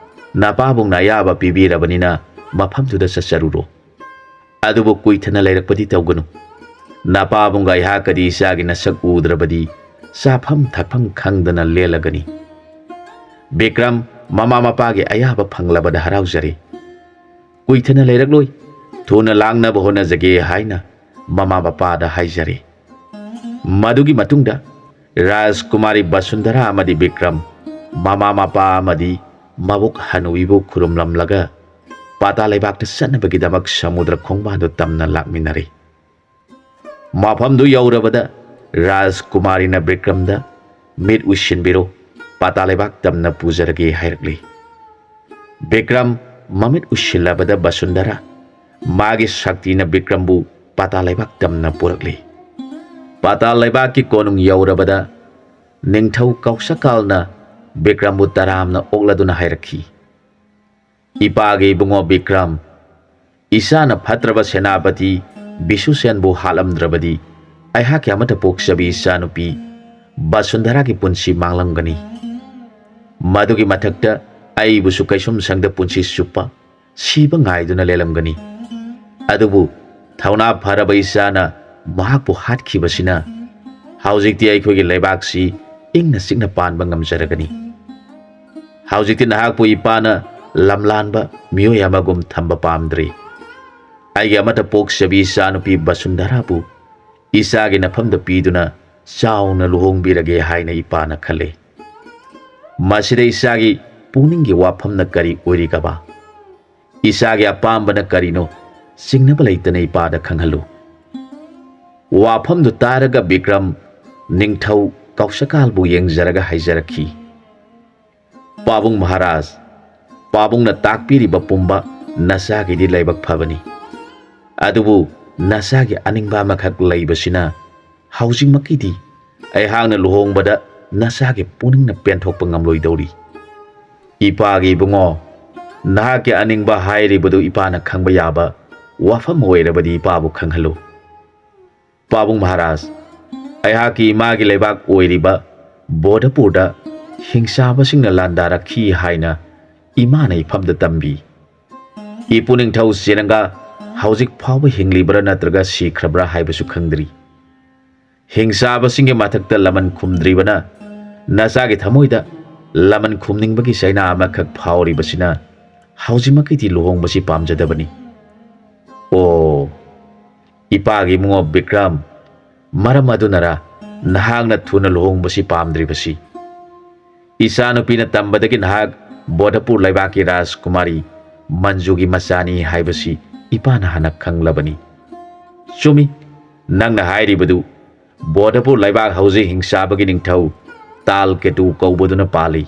ꯅꯄꯥꯕꯨꯡꯅ ꯑꯌꯥꯕ ꯄꯤꯕꯤꯔꯕꯅꯤꯅ ꯃꯐꯝꯗꯨꯗ ꯆꯠꯆꯔꯨꯔꯣ꯫ ꯑꯗꯨꯕꯨ ꯀꯨꯏꯊꯅ ꯂꯩꯔꯛꯄꯗꯤ ꯇꯧꯒꯅꯨ꯫ ꯅꯄꯥꯕꯨꯡꯒ ꯑꯩꯍꯥꯛꯀꯗꯤ ꯏꯆꯥꯒꯤ ꯅꯁꯛ ꯎꯗ꯭ꯔꯕꯗꯤ ꯆꯥꯐꯝ ꯊꯛꯐꯝ ꯈꯪꯗꯅ ꯂꯦꯜꯂꯒꯅꯤ꯫" ꯕꯤꯀ꯭ꯔꯝ ꯃꯃꯥ ꯃꯄꯥꯒꯤ ꯑꯌꯥꯕ ꯐꯪꯂꯕꯗ ꯍꯔꯥꯎꯖꯔꯦ꯫ ꯀꯨꯏꯊꯅ ꯂꯩꯔꯛꯂꯣꯏ, ꯊꯨꯅ ꯂꯥꯛꯅꯕ ꯍꯣꯠꯅꯖꯒꯦ" ꯍꯥꯏꯅ ꯃꯃꯥ ꯃꯄꯥꯗ ꯍꯥꯏꯖꯔꯦ꯫ ꯃꯗꯨꯒꯤ ꯃꯇꯨꯡꯗ ꯔꯥꯖꯀꯨꯃꯥꯔꯤ ꯕꯁꯨꯟꯙꯔꯥ ꯑꯃꯗꯤ ꯕꯤꯀ꯭ꯔꯝ ꯃꯃꯥ ꯃꯄꯥ ꯑꯃꯗꯤ ꯃꯕꯣꯛ ꯍꯅꯨꯕꯤꯕꯨ ꯈꯨꯔꯨꯝꯂꯝꯂꯒ ꯄꯥꯇꯥ ꯂꯩꯕꯥꯛꯇ ꯆꯠꯅꯕꯒꯤꯗꯃꯛ ꯁꯃꯨꯗ꯭ꯔ ꯈꯣꯡꯕꯥꯟꯗꯨ ꯇꯝꯅ ꯂꯥꯛꯃꯤꯟꯅꯔꯦ꯫ ꯃꯐꯝꯗꯨ ꯌꯧꯔꯕꯗ ꯔꯥꯖꯀꯨꯃꯥꯔꯤꯅ ꯕꯤꯀ꯭ꯔꯝꯗ, "ꯃꯤꯠ ꯎꯏꯁꯤꯟꯕꯤꯔꯣ, ꯄꯥꯇꯥ ꯂꯩꯕꯥꯛ ꯇꯝꯅ ꯄꯨꯖꯔꯒꯦ" ꯍꯥꯏꯔꯛꯂꯤ꯫ ꯕꯤꯀ꯭ꯔꯝ ꯃꯃꯤꯠ ꯎꯏꯁꯤꯜꯂꯕꯗ ꯕꯁꯨꯟꯙꯔꯥ, ꯃꯥꯒꯤ ꯁꯛꯇꯤꯅ ꯕꯤꯀ꯭ꯔꯝꯕꯨ ꯄꯥꯇꯥ ꯂꯩꯕꯥꯛ ꯇꯝꯅ ꯄꯨꯔꯛꯂꯤ꯫ ꯄꯥꯇꯥ ꯂꯩꯕꯥꯛꯀꯤ ꯀꯣꯅꯨꯡ ꯌꯧꯔꯕꯗ ꯅꯤꯡꯊꯧ ꯀꯧꯁꯀꯥꯜꯅ ꯕꯤꯀ꯭ꯔꯝꯕꯨ ꯇꯔꯥꯝꯅ ꯑꯣꯛꯂꯗꯨꯅ ꯍꯥꯏꯔꯛꯈꯤ, "ꯏꯄꯥꯒꯤ ꯏꯕꯨꯡꯉꯣ ꯕꯤꯀ꯭ꯔꯝ, ꯏꯆꯥꯅ ꯐꯠꯇ꯭ꯔꯕ ꯁꯦꯅꯥꯄꯇꯤ ꯕꯤꯁꯨꯁꯦꯟꯕꯨ ꯍꯥꯠꯂꯝꯗ꯭ꯔꯕꯗꯤ ꯑꯩꯍꯥꯛꯀꯤ ꯑꯃꯠꯇ ꯄꯣꯛꯆꯕꯤ ꯏꯆꯥꯅꯨꯄꯤ ꯕꯁꯨꯟꯙꯔꯥꯒꯤ ꯄꯨꯟꯁꯤ ꯃꯥꯡꯂꯝꯒꯅꯤ꯫ ꯃꯗꯨꯒꯤ ꯃꯊꯛꯇ ꯑꯩꯕꯨꯁꯨ ꯀꯩꯁꯨꯝꯁꯪꯗ ꯄꯨꯟꯁꯤ ꯆꯨꯞꯄ ꯁꯤꯕ ꯉꯥꯏꯗꯨꯅ ꯂꯦꯜꯂꯝꯒꯅꯤ꯫ ꯑꯗꯨꯕꯨ ꯊꯧꯅꯥ ꯐꯔꯕ ꯏꯆꯥꯅ ꯃꯍꯥꯛꯄꯨ ꯍꯥꯠꯈꯤꯕꯁꯤꯅ ꯍꯧꯖꯤꯛꯇꯤ ꯑꯩꯈꯣꯏꯒꯤ ꯂꯩꯕꯥꯛꯁꯤ ꯏꯪꯅ ꯆꯤꯛꯅ ꯄꯥꯟꯕ ꯉꯝꯖꯔꯒꯅꯤ꯫ ꯍꯧꯖꯤꯛꯇꯤ ꯅꯍꯥꯛꯄꯨ ꯏꯄꯥꯅ ꯂꯝꯂꯥꯟꯕ ꯃꯤꯑꯣꯏ ꯑꯃꯒꯨꯝ ꯊꯝꯕ ꯄꯥꯝꯗ꯭ꯔꯤ꯫ ꯑꯩꯒꯤ ꯑꯃꯠꯇ ꯄꯣꯛꯆꯕꯤ ꯏꯆꯥꯅꯨꯄꯤ ꯕꯁꯨꯟꯙꯔꯥꯕꯨ ꯏꯆꯥꯒꯤ ꯅꯐꯝꯗ ꯄꯤꯗꯨꯅ ꯆꯥꯎꯅ ꯂꯨꯍꯣꯡꯕꯤꯔꯒꯦ ꯍꯥꯏꯅ ꯏꯄꯥꯅ ꯈꯜꯂꯤ꯫ ꯃꯁꯤꯗ ꯏꯆꯥꯒꯤ ꯄꯨꯛꯅꯤꯡꯒꯤ ꯋꯥꯐꯝꯅ ꯀꯔꯤ ꯑꯣꯏꯔꯤꯒꯕ? ꯏꯆꯥꯒꯤ ꯑꯄꯥꯝꯕꯅ ꯀꯔꯤꯅꯣ? ꯆꯤꯡꯅꯕ ꯂꯩꯇꯅ ꯏꯄꯥꯗ ꯈꯪꯍꯜꯂꯨ꯫" ꯋꯥꯐꯝꯗꯨ ꯇꯥꯔꯒ ꯕꯤꯀ꯭ꯔꯝ ꯅꯤꯡꯊꯧ ꯀꯧꯁꯀꯥꯜꯕꯨ ꯌꯦꯡꯖꯔꯒ ꯍꯥꯏꯖꯔꯛꯈꯤ, "ꯄꯥꯕꯨꯡ ꯃꯍꯥꯔꯥꯖ, ꯄꯥꯕꯨꯡꯅ ꯇꯥꯛꯄꯤꯔꯤꯕ ꯄꯨꯝꯕ ꯅꯆꯥꯒꯤꯗꯤ ꯂꯥꯏꯕꯛ ꯐꯕꯅꯤ꯫ ꯑꯗꯨꯕꯨ ꯅꯆꯥꯒꯤ ꯑꯅꯤꯡꯕ ꯑꯃꯈꯛ ꯂꯩꯕꯁꯤꯅ ꯍꯧꯖꯤꯛꯃꯛꯀꯤꯗꯤ ꯑꯩꯍꯥꯛꯅ ꯂꯨꯍꯣꯡꯕꯗ ꯅꯆꯥꯒꯤ ꯄꯨꯛꯅꯤꯡꯅ ꯄꯦꯟꯊꯣꯛꯄ ꯉꯝꯂꯣꯏꯗꯧꯔꯤ꯫ ꯏꯄꯥꯒꯤ ꯏꯕꯨꯡꯉꯣ, ꯅꯍꯥꯛꯀꯤ ꯑꯅꯤꯡꯕ ꯍꯥꯏꯔꯤꯕꯗꯨ ꯏꯄꯥꯅ ꯈꯪꯕ ꯌꯥꯕ ꯋꯥꯐꯝ ꯑꯣꯏꯔꯕꯗꯤ ꯏꯄꯥꯕꯨ ꯈꯪꯍꯜꯂꯨ꯫" "ꯄꯥꯕꯨꯡ ꯃꯍꯥꯔꯥꯖ, ꯑꯩꯍꯥꯛꯀꯤ ꯏꯃꯥꯒꯤ ꯂꯩꯕꯥꯛ ꯑꯣꯏꯔꯤꯕ ꯕꯣꯙꯄꯨꯔꯗ ꯍꯤꯡꯆꯥꯕꯁꯤꯡꯅ ꯂꯥꯟꯗꯥꯔꯛꯈꯤ ꯍꯥꯏꯅ ꯏꯃꯥꯅ ꯏꯐꯝꯗ ꯇꯝꯕꯤ꯫ ꯏꯄꯨ ꯅꯤꯡꯊꯧ ꯆꯦꯔꯪꯒ ꯍꯧꯖꯤꯛ ꯐꯥꯎꯕ ꯍꯤꯡꯂꯤꯕ꯭ꯔꯥ ꯅꯠꯇ꯭ꯔꯒ ꯁꯤꯈ꯭ꯔꯕ꯭ꯔꯥ ꯍꯥꯏꯕꯁꯨ ꯈꯪꯗ꯭ꯔꯤ꯫ ꯍꯤꯡꯆꯥꯕꯁꯤꯡꯒꯤ ꯃꯊꯛꯇ ꯂꯃꯟ ꯈꯨꯝꯗ꯭ꯔꯤꯕꯅ ꯅꯆꯥꯒꯤ ꯊꯃꯣꯏꯗ ꯂꯃꯟ ꯈꯨꯝꯅꯤꯡꯕꯒꯤ ꯆꯩꯅꯥ ꯑꯃꯈꯛ ꯐꯥꯎꯔꯤꯕꯁꯤꯅ ꯍꯧꯖꯤꯛꯃꯛꯀꯤꯗꯤ ꯂꯨꯍꯣꯡꯕꯁꯤ ꯄꯥꯝꯖꯗꯕꯅꯤ꯫ ꯑꯣ, ꯏꯄꯥꯒꯤ ꯏꯕꯨꯡꯉꯣ ꯕꯤꯀ꯭ꯔꯝ, ꯃꯔꯝ ꯑꯗꯨꯅꯔ ꯅꯍꯥꯛꯅ ꯊꯨꯅ ꯂꯨꯍꯣꯡꯕꯁꯤ ꯄꯥꯝꯗ꯭ꯔꯤꯕꯁꯤ? ꯏꯆꯥꯅꯨꯄꯤꯅ ꯇꯝꯕꯗꯒꯤ ꯅꯍꯥꯛ ꯕꯣꯙꯄꯨꯔ ꯂꯩꯕꯥꯛꯀꯤ ꯔꯥꯖꯀꯨꯃꯥꯔꯤ ꯃꯟꯖꯨꯒꯤ ꯃꯆꯥꯅꯤ ꯍꯥꯏꯕꯁꯤ ꯏꯄꯥꯅ ꯍꯥꯟꯅ ꯈꯪꯂꯕꯅꯤ꯫ ꯆꯨꯝꯃꯤ, ꯅꯪꯅ ꯍꯥꯏꯔꯤꯕꯗꯨ꯫ ꯕꯣꯙꯄꯨꯔ ꯂꯩꯕꯥꯛ ꯍꯧꯖꯤꯛ ꯍꯤꯡꯁꯥꯕꯒꯤ ꯅꯤꯡꯊꯧ ꯇꯥꯜ ꯀꯦꯇꯨ ꯀꯧꯕꯗꯨꯅ ꯄꯥꯜꯂꯤ꯫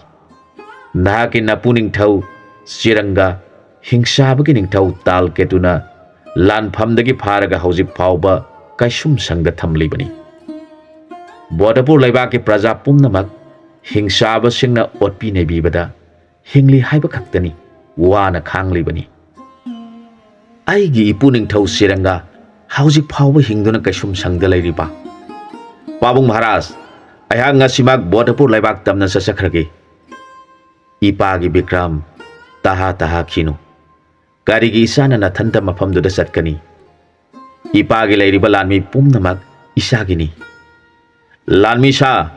ꯅꯍꯥꯛꯀꯤ ꯅꯄꯨ ꯅꯤꯡꯊꯧ ꯆꯤꯔꯪꯒ, ꯍꯤꯡꯁꯥꯕꯒꯤ ꯅꯤꯡꯊꯧ ꯇꯥꯜ ꯀꯦꯇꯨꯅ ꯂꯥꯟꯐꯝꯗꯒꯤ ꯐꯥꯔꯒ ꯍꯧꯖꯤꯛ ꯐꯥꯎꯕ ꯀꯩꯁꯨꯝ ꯁꯪꯗ ꯊꯝꯂꯤꯕꯅꯤ꯫ ꯕꯣꯙꯄꯨꯔ ꯂꯩꯕꯥꯛꯀꯤ ꯄ꯭ꯔꯖꯥ ꯄꯨꯝꯅꯃꯛ ꯍꯤꯡꯁꯥꯕꯁꯤꯡꯅ ꯑꯣꯠꯄꯤ ꯅꯩꯕꯤꯕꯗ ꯍꯤꯡꯂꯤ ꯍꯥꯏꯕ ꯈꯛꯇꯅꯤ ꯋꯥꯅ ꯈꯥꯡꯂꯤꯕꯅꯤ꯫ ꯑꯩꯒꯤ ꯏꯄꯨ ꯅꯤꯡꯊꯧ ꯆꯤꯔꯪꯒ ꯍꯧꯖꯤꯛ ꯐꯥꯎꯕ ꯍꯤꯡꯗꯨꯅ ꯀꯩꯁꯨꯝ ꯁꯪꯗ ꯂꯩꯔꯤꯕ? ꯄꯥꯕꯨꯡ ꯃꯍꯥꯔꯥꯖ, ꯑꯩꯍꯥꯛ ꯉꯁꯤꯃꯛ ꯕꯣꯙꯄꯨꯔ ꯂꯩꯕꯥꯛ ꯇꯝꯅ ꯆꯠꯆꯈ꯭ꯔꯒꯦ꯫ ꯏꯄꯥꯒꯤ ꯕꯤꯀ꯭ꯔꯝ ꯇꯍꯥ ꯇꯍꯥꯈꯤꯅꯨ꯫ ꯀꯔꯤꯒꯤ ꯏꯆꯥꯅ ꯅꯊꯟꯇ ꯃꯐꯝꯗꯨꯗ ꯆꯠꯀꯅꯤ? ꯏꯄꯥꯒꯤ ꯂꯩꯔꯤꯕ ꯂꯥꯟꯃꯤ ꯄꯨꯝꯅꯃꯛ ꯏꯆꯥꯒꯤꯅꯤ꯫ ꯂꯥꯟꯃꯤ ꯁꯥ,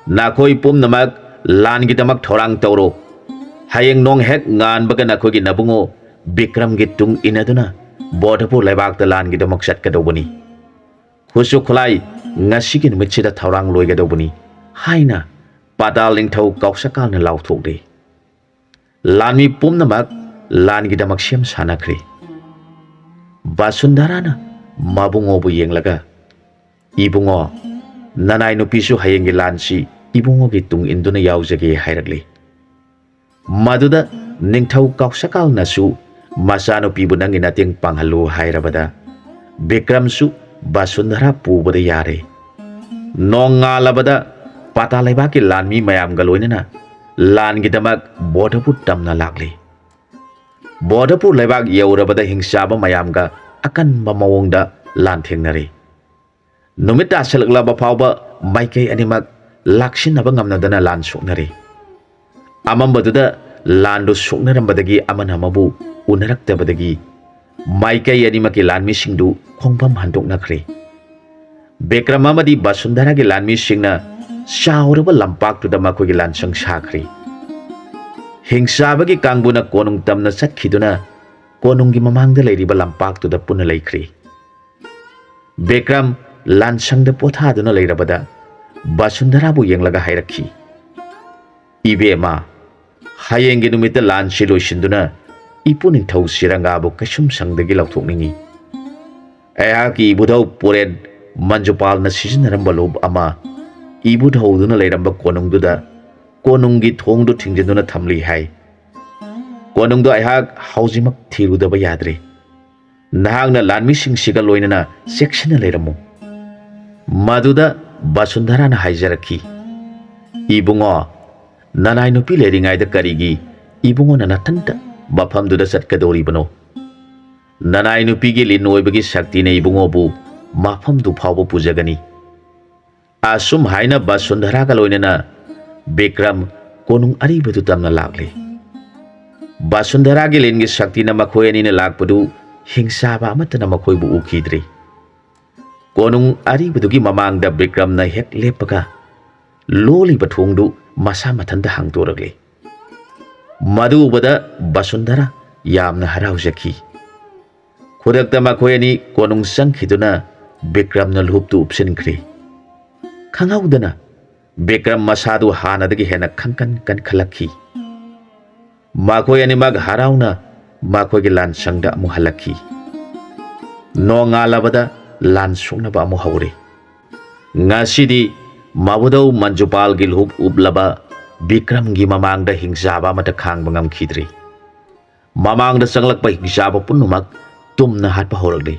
ꯅꯈꯣꯏ ꯄꯨꯝꯅꯃꯛ ꯂꯥꯟꯒꯤꯗꯃꯛ ꯊꯧꯔꯥꯡ ꯇꯧꯔꯣ꯫ ꯍꯌꯦꯡ ꯅꯣꯡ ꯍꯦꯛ ꯉꯥꯟꯕꯒ ꯅꯈꯣꯏꯒꯤ ꯅꯕꯨꯡꯉꯣ ꯕꯤꯀ꯭ꯔꯝꯒꯤ ꯇꯨꯡ ꯏꯟꯅꯗꯨꯅ ꯕꯣꯙꯄꯨꯔ ꯂꯩꯕꯥꯛꯇ ꯂꯥꯟꯒꯤꯗꯃꯛ ꯆꯠꯀꯗꯧꯕꯅꯤ꯫ ꯈꯨꯠꯁꯨ ꯈꯨꯠꯂꯥꯏ ꯉꯁꯤꯒꯤ ꯅꯨꯃꯤꯠꯁꯤꯗ ꯊꯧꯔꯥꯡ ꯂꯣꯏꯒꯗꯧꯕꯅꯤ ꯍꯥꯏꯅ ꯄꯥꯇꯥꯜ ꯅꯤꯡꯊꯧ ꯀꯥꯎꯁꯀꯥꯜꯅ ꯂꯥꯎꯊꯣꯛꯂꯦ꯫ ꯂꯥꯟꯃꯤ ꯄꯨꯝꯅꯃꯛ ꯂꯥꯟꯒꯤꯗꯃꯛ ꯁꯦꯝ ꯁꯥꯅꯈ꯭ꯔꯦ꯫ ꯕꯥꯁꯨꯟꯙꯔꯥꯅ ꯃꯕꯨꯡꯉꯣꯕꯨ ꯌꯦꯡꯂꯒ, "ꯏꯕꯨꯡꯉꯣ, ꯅꯅꯥꯏ ꯅꯨꯄꯤꯁꯨ ꯍꯌꯦꯡꯒꯤ ꯂꯥꯟꯁꯤ ꯏꯕꯨꯡꯉꯣꯒꯤ ꯇꯨꯡ ꯏꯟꯗꯨꯅ ꯌꯥꯎꯖꯒꯦ" ꯍꯥꯏꯔꯛꯂꯤ꯫ ꯃꯗꯨꯗ ꯅꯤꯡꯊꯧ ꯀꯥꯎꯁꯀꯥꯜꯅꯁꯨ ꯃꯆꯥꯅꯨꯄꯤꯕꯨ ꯅꯪꯒꯤ ꯃꯇꯦꯡ ꯄꯥꯡꯍꯜꯂꯨ ꯍꯥꯏꯔꯕꯗ ꯕꯤꯀ꯭ꯔꯝꯁꯨ ꯕꯥꯁꯨꯟꯙꯔꯥ ꯄꯨꯕꯗ ꯌꯥꯔꯦ꯫ ꯅꯣꯡꯉꯥꯜꯂꯕꯗ ꯄꯥꯇꯥ ꯂꯩꯕꯥꯛꯀꯤ ꯂꯥꯟꯃꯤ ꯃꯌꯥꯝꯒ ꯂꯣꯏꯅꯅ ꯂꯥꯟꯒꯤꯗꯃꯛ ꯕꯣꯙꯄꯨꯔ ꯇꯝꯅ ꯂꯥꯛꯂꯤ꯫ ꯕꯣꯙꯄꯨꯔ ꯂꯩꯕꯥꯛ ꯌꯧꯔꯕꯗ ꯍꯤꯡꯆꯥꯕ ꯃꯌꯥꯝꯒ ꯑꯀꯟꯕ ꯃꯑꯣꯡꯗ ꯂꯥꯟꯊꯦꯡꯅꯔꯤ꯫ ꯅꯨꯃꯤꯠ ꯇꯥꯁꯤꯜꯂꯛꯂꯕ ꯐꯥꯎꯕ ꯃꯥꯏꯀꯩ ꯑꯅꯤꯃꯛ ꯂꯥꯛꯁꯤꯟꯅꯕ ꯉꯝꯅꯗꯅ ꯂꯥꯟ ꯁꯣꯛꯅꯔꯤ꯫ ꯑꯃꯝꯕꯗꯨꯗ ꯂꯥꯟꯗꯨ ꯁꯣꯛꯅꯔꯝꯕꯗꯒꯤ ꯑꯃꯅ ꯑꯃꯕꯨ ꯎꯅꯔꯛꯇꯕꯗꯒꯤ ꯃꯥꯏꯀꯩ ꯑꯅꯤꯃꯛꯀꯤ ꯂꯥꯟꯃꯤꯁꯤꯡꯗꯨ ꯈꯣꯡꯐꯝ ꯍꯟꯗꯣꯛꯅꯈ꯭ꯔꯦ꯫ ꯕꯤꯀ꯭ꯔꯝ ꯑꯃꯗꯤ ꯕꯁꯨꯟꯙꯔꯥꯒꯤ ꯂꯥꯟꯃꯤꯁꯤꯡꯅ ꯆꯥꯎꯔꯕ ꯂꯝꯄꯥꯛꯇꯨꯗ ꯃꯈꯣꯏꯒꯤ ꯂꯥꯟꯁꯪ ꯁꯥꯈ꯭ꯔꯦ꯫ ꯍꯤꯡꯆꯥꯕꯒꯤ ꯀꯥꯡꯕꯨꯅ ꯀꯣꯅꯨꯡ ꯇꯝꯅ ꯆꯠꯈꯤꯗꯨꯅ ꯀꯣꯅꯨꯡꯒꯤ ꯃꯃꯥꯡꯗ ꯂꯩꯔꯤꯕ ꯂꯝꯄꯥꯛꯇꯨꯗ ꯄꯨꯟꯅ ꯂꯩꯈ꯭ꯔꯤ꯫ ꯕꯤꯀ꯭ꯔꯝ ꯂꯥꯟꯁꯪꯗ ꯄꯣꯊꯥꯗꯨꯅ ꯂꯩꯔꯕꯗ ꯕꯁꯨꯟꯙꯔꯥꯕꯨ ꯌꯦꯡꯂꯒ ꯍꯥꯏꯔꯛꯈꯤ, "ꯏꯕꯦꯝꯃ, ꯍꯌꯦꯡꯒꯤ ꯅꯨꯃꯤꯠꯇ ꯂꯥꯟꯁꯤ ꯂꯣꯏꯁꯤꯟꯗꯨꯅ ꯏꯄꯨ ꯅꯤꯡꯊꯧ ꯁꯤꯔꯪꯒꯥꯕꯨ ꯀꯩꯁꯨꯝꯁꯪꯗꯒꯤ ꯂꯧꯊꯣꯛꯅꯤꯡꯏ꯫ ꯑꯩꯍꯥꯛꯀꯤ ꯏꯕꯨꯙꯧ ꯄꯨꯔꯦꯟ ꯃꯟꯖꯨꯄꯥꯜꯅ ꯁꯤꯖꯤꯟꯅꯔꯝꯕ ꯂꯨꯞ ꯑꯃ ꯏꯕꯨꯙꯧꯗꯨꯅ ꯂꯩꯔꯝꯕ ꯀꯣꯅꯨꯡꯗꯨꯗ ꯀꯣꯅꯨꯡꯒꯤ ꯊꯣꯡꯗꯨ ꯊꯤꯡꯖꯤꯟꯗꯨꯅ ꯊꯝꯂꯤ ꯍꯥꯏ꯫ ꯀꯣꯅꯨꯡꯗꯨ ꯑꯩꯍꯥꯛ ꯍꯧꯖꯤꯛꯃꯛ ꯊꯤꯔꯨꯗꯕ ꯌꯥꯗ꯭ꯔꯦ꯫ ꯅꯍꯥꯛꯅ ꯂꯥꯟꯃꯤꯁꯤꯡꯁꯤꯒ ꯂꯣꯏꯅꯅ ꯆꯦꯛꯁꯤꯟꯅ ꯂꯩꯔꯝꯃꯨ꯫" ꯃꯗꯨꯗ ꯕꯁꯨꯟꯙꯔꯥꯅ ꯍꯥꯏꯖꯔꯛꯈꯤ, "ꯏꯕꯨꯡꯉꯣ, ꯅꯅꯥꯏ ꯅꯨꯄꯤ ꯂꯩꯔꯤꯉꯩꯗ ꯀꯔꯤꯒꯤ ꯏꯕꯨꯡꯉꯣꯅ ꯅꯊꯟꯇ ꯃꯐꯝꯗꯨꯗ ꯆꯠꯀꯗꯧꯔꯤꯕꯅꯣ? ꯅꯅꯥꯏ ꯅꯨꯄꯤꯒꯤ ꯂꯤꯟ ꯑꯣꯏꯕꯒꯤ ꯁꯛꯇꯤꯅ ꯏꯕꯨꯡꯉꯣꯕꯨ ꯃꯐꯝꯗꯨ ꯐꯥꯎꯕ ꯄꯨꯖꯒꯅꯤ꯫" ꯑꯁꯨꯝ ꯍꯥꯏꯅ ꯕꯁꯨꯟꯙꯔꯥꯒ ꯂꯣꯏꯅꯅ ꯕꯤꯀ꯭ꯔꯝ ꯀꯣꯅꯨꯡ ꯑꯔꯤꯕꯗꯨ ꯇꯝꯅ ꯂꯥꯛꯂꯤ꯫ ꯕꯁꯨꯟꯙꯔꯥꯒꯤ ꯂꯤꯟꯒꯤ ꯁꯛꯇꯤꯅ ꯃꯈꯣꯏ ꯑꯅꯤꯅ ꯂꯥꯛꯄꯗꯨ ꯍꯤꯡꯆꯥꯕ ꯑꯃꯠꯇꯅ ꯃꯈꯣꯏꯕꯨ ꯎꯈꯤꯗ꯭ꯔꯤ꯫ ꯀꯣꯅꯨꯡ ꯑꯔꯤꯕꯗꯨꯒꯤ ꯃꯃꯥꯡꯗ ꯕꯤꯀ꯭ꯔꯝꯅ ꯍꯦꯛ ꯂꯦꯞꯄꯒ ꯂꯣꯜꯂꯤꯕ ꯊꯣꯡꯗꯨ ꯃꯁꯥ ꯃꯊꯟꯇ ꯍꯥꯡꯗꯣꯔꯛꯂꯦ꯫ ꯃꯗꯨ ꯎꯕꯗ ꯕꯁꯨꯟꯙꯔꯥ ꯌꯥꯝꯅ ꯍꯔꯥꯎꯖꯈꯤ꯫ ꯈꯨꯗꯛꯇ ꯃꯈꯣꯏ ꯑꯅꯤ ꯀꯣꯅꯨꯡ ꯆꯪꯈꯤꯗꯨꯅ ꯕꯤꯀ꯭ꯔꯝꯅ ꯂꯨꯍꯨꯞꯇꯨ ꯎꯞꯁꯤꯟꯈ꯭ꯔꯦ꯫ ꯈꯪꯍꯧꯗꯅ ꯕꯤꯀ꯭ꯔꯝ ꯃꯁꯥꯗꯨ ꯍꯥꯟꯅꯗꯒꯤ ꯍꯦꯟꯅ ꯈꯪꯀꯟ ꯀꯟꯈꯠꯂꯛꯈꯤ꯫ ꯃꯈꯣꯏ ꯑꯅꯤꯃꯛ ꯍꯔꯥꯎꯅ ꯃꯈꯣꯏꯒꯤ ꯂꯥꯟꯁꯪꯗ ꯑꯃꯨꯛ ꯍꯜꯂꯛꯈꯤ꯫ ꯅꯣꯡꯉꯥꯜꯂꯕꯗ ꯂꯥꯟ ꯁꯣꯛꯅꯕ ꯑꯃꯨꯛ ꯍꯧꯔꯦ꯫ ꯉꯁꯤꯗꯤ ꯃꯕꯨꯙꯧ ꯃꯟꯖꯨꯄꯥꯜꯒꯤ ꯂꯨꯍꯨꯞ ꯎꯞꯂꯕ ꯕꯤꯀ꯭ꯔꯝꯒꯤ ꯃꯃꯥꯡꯗ ꯍꯤꯡꯆꯥꯕ ꯑꯃꯠꯇ ꯈꯥꯡꯕ ꯉꯝꯈꯤꯗ꯭ꯔꯤ꯫ ꯃꯃꯥꯡꯗ ꯆꯪꯂꯛꯄ ꯍꯤꯡꯆꯥꯕ ꯄꯨꯝꯅꯃꯛ ꯇꯨꯝꯅ ꯍꯥꯠꯄ ꯍꯧꯔꯛꯂꯤ꯫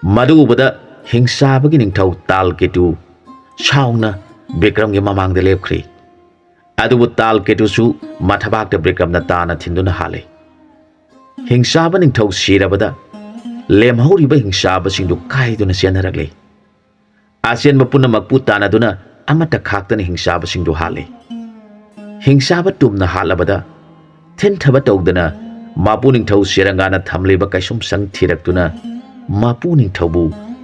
ꯃꯗꯨ ꯎꯕꯗ ꯍꯤꯡꯆꯥꯕꯒꯤ ꯅꯤꯡꯊꯧ ꯇꯥꯜ ꯀꯦꯇꯨ ꯁꯥꯎꯅ ꯕꯤꯀ꯭ꯔꯝꯒꯤ ꯃꯃꯥꯡꯗ ꯂꯦꯞꯈ꯭ꯔꯤ꯫ ꯑꯗꯨꯕꯨ ꯇꯥꯜ ꯀꯦꯇꯨꯁꯨ ꯃꯊꯕꯥꯛꯇ ꯕꯤꯀ꯭ꯔꯝꯅ ꯇꯥꯅ ꯊꯤꯟꯗꯨꯅ ꯍꯥꯠꯂꯤ꯫ ꯍꯤꯡꯆꯥꯕ ꯅꯤꯡꯊꯧ ꯁꯤꯔꯕꯗ ꯂꯦꯝꯍꯧꯔꯤꯕ ꯍꯤꯡꯆꯥꯕꯁꯤꯡꯗꯨ ꯀꯥꯏꯗꯨꯅ ꯆꯦꯟꯅꯔꯛꯂꯤ꯫ ꯑꯆꯦꯟꯕ ꯄꯨꯝꯅꯃꯛꯄꯨ ꯇꯥꯟꯅꯗꯨꯅ ꯑꯃꯠꯇ ꯈꯥꯛꯇꯅ ꯍꯤꯡꯆꯥꯕꯁꯤꯡꯗꯨ ꯍꯥꯠꯂꯤ꯫ ꯍꯤꯡꯆꯥꯕ ꯇꯨꯝꯅ ꯍꯥꯠꯂꯕꯗ ꯊꯤꯟꯊꯕ ꯇꯧꯗꯅ ꯃꯄꯨ ꯅꯤꯡꯊꯧ ꯁꯤꯔꯪꯒꯥꯅ ꯊꯝꯂꯤꯕ ꯀꯩꯁꯨꯝꯁꯪ ꯊꯤꯔꯛꯇꯨꯅ ꯃꯄꯨ ꯅꯤꯡꯊꯧꯕꯨ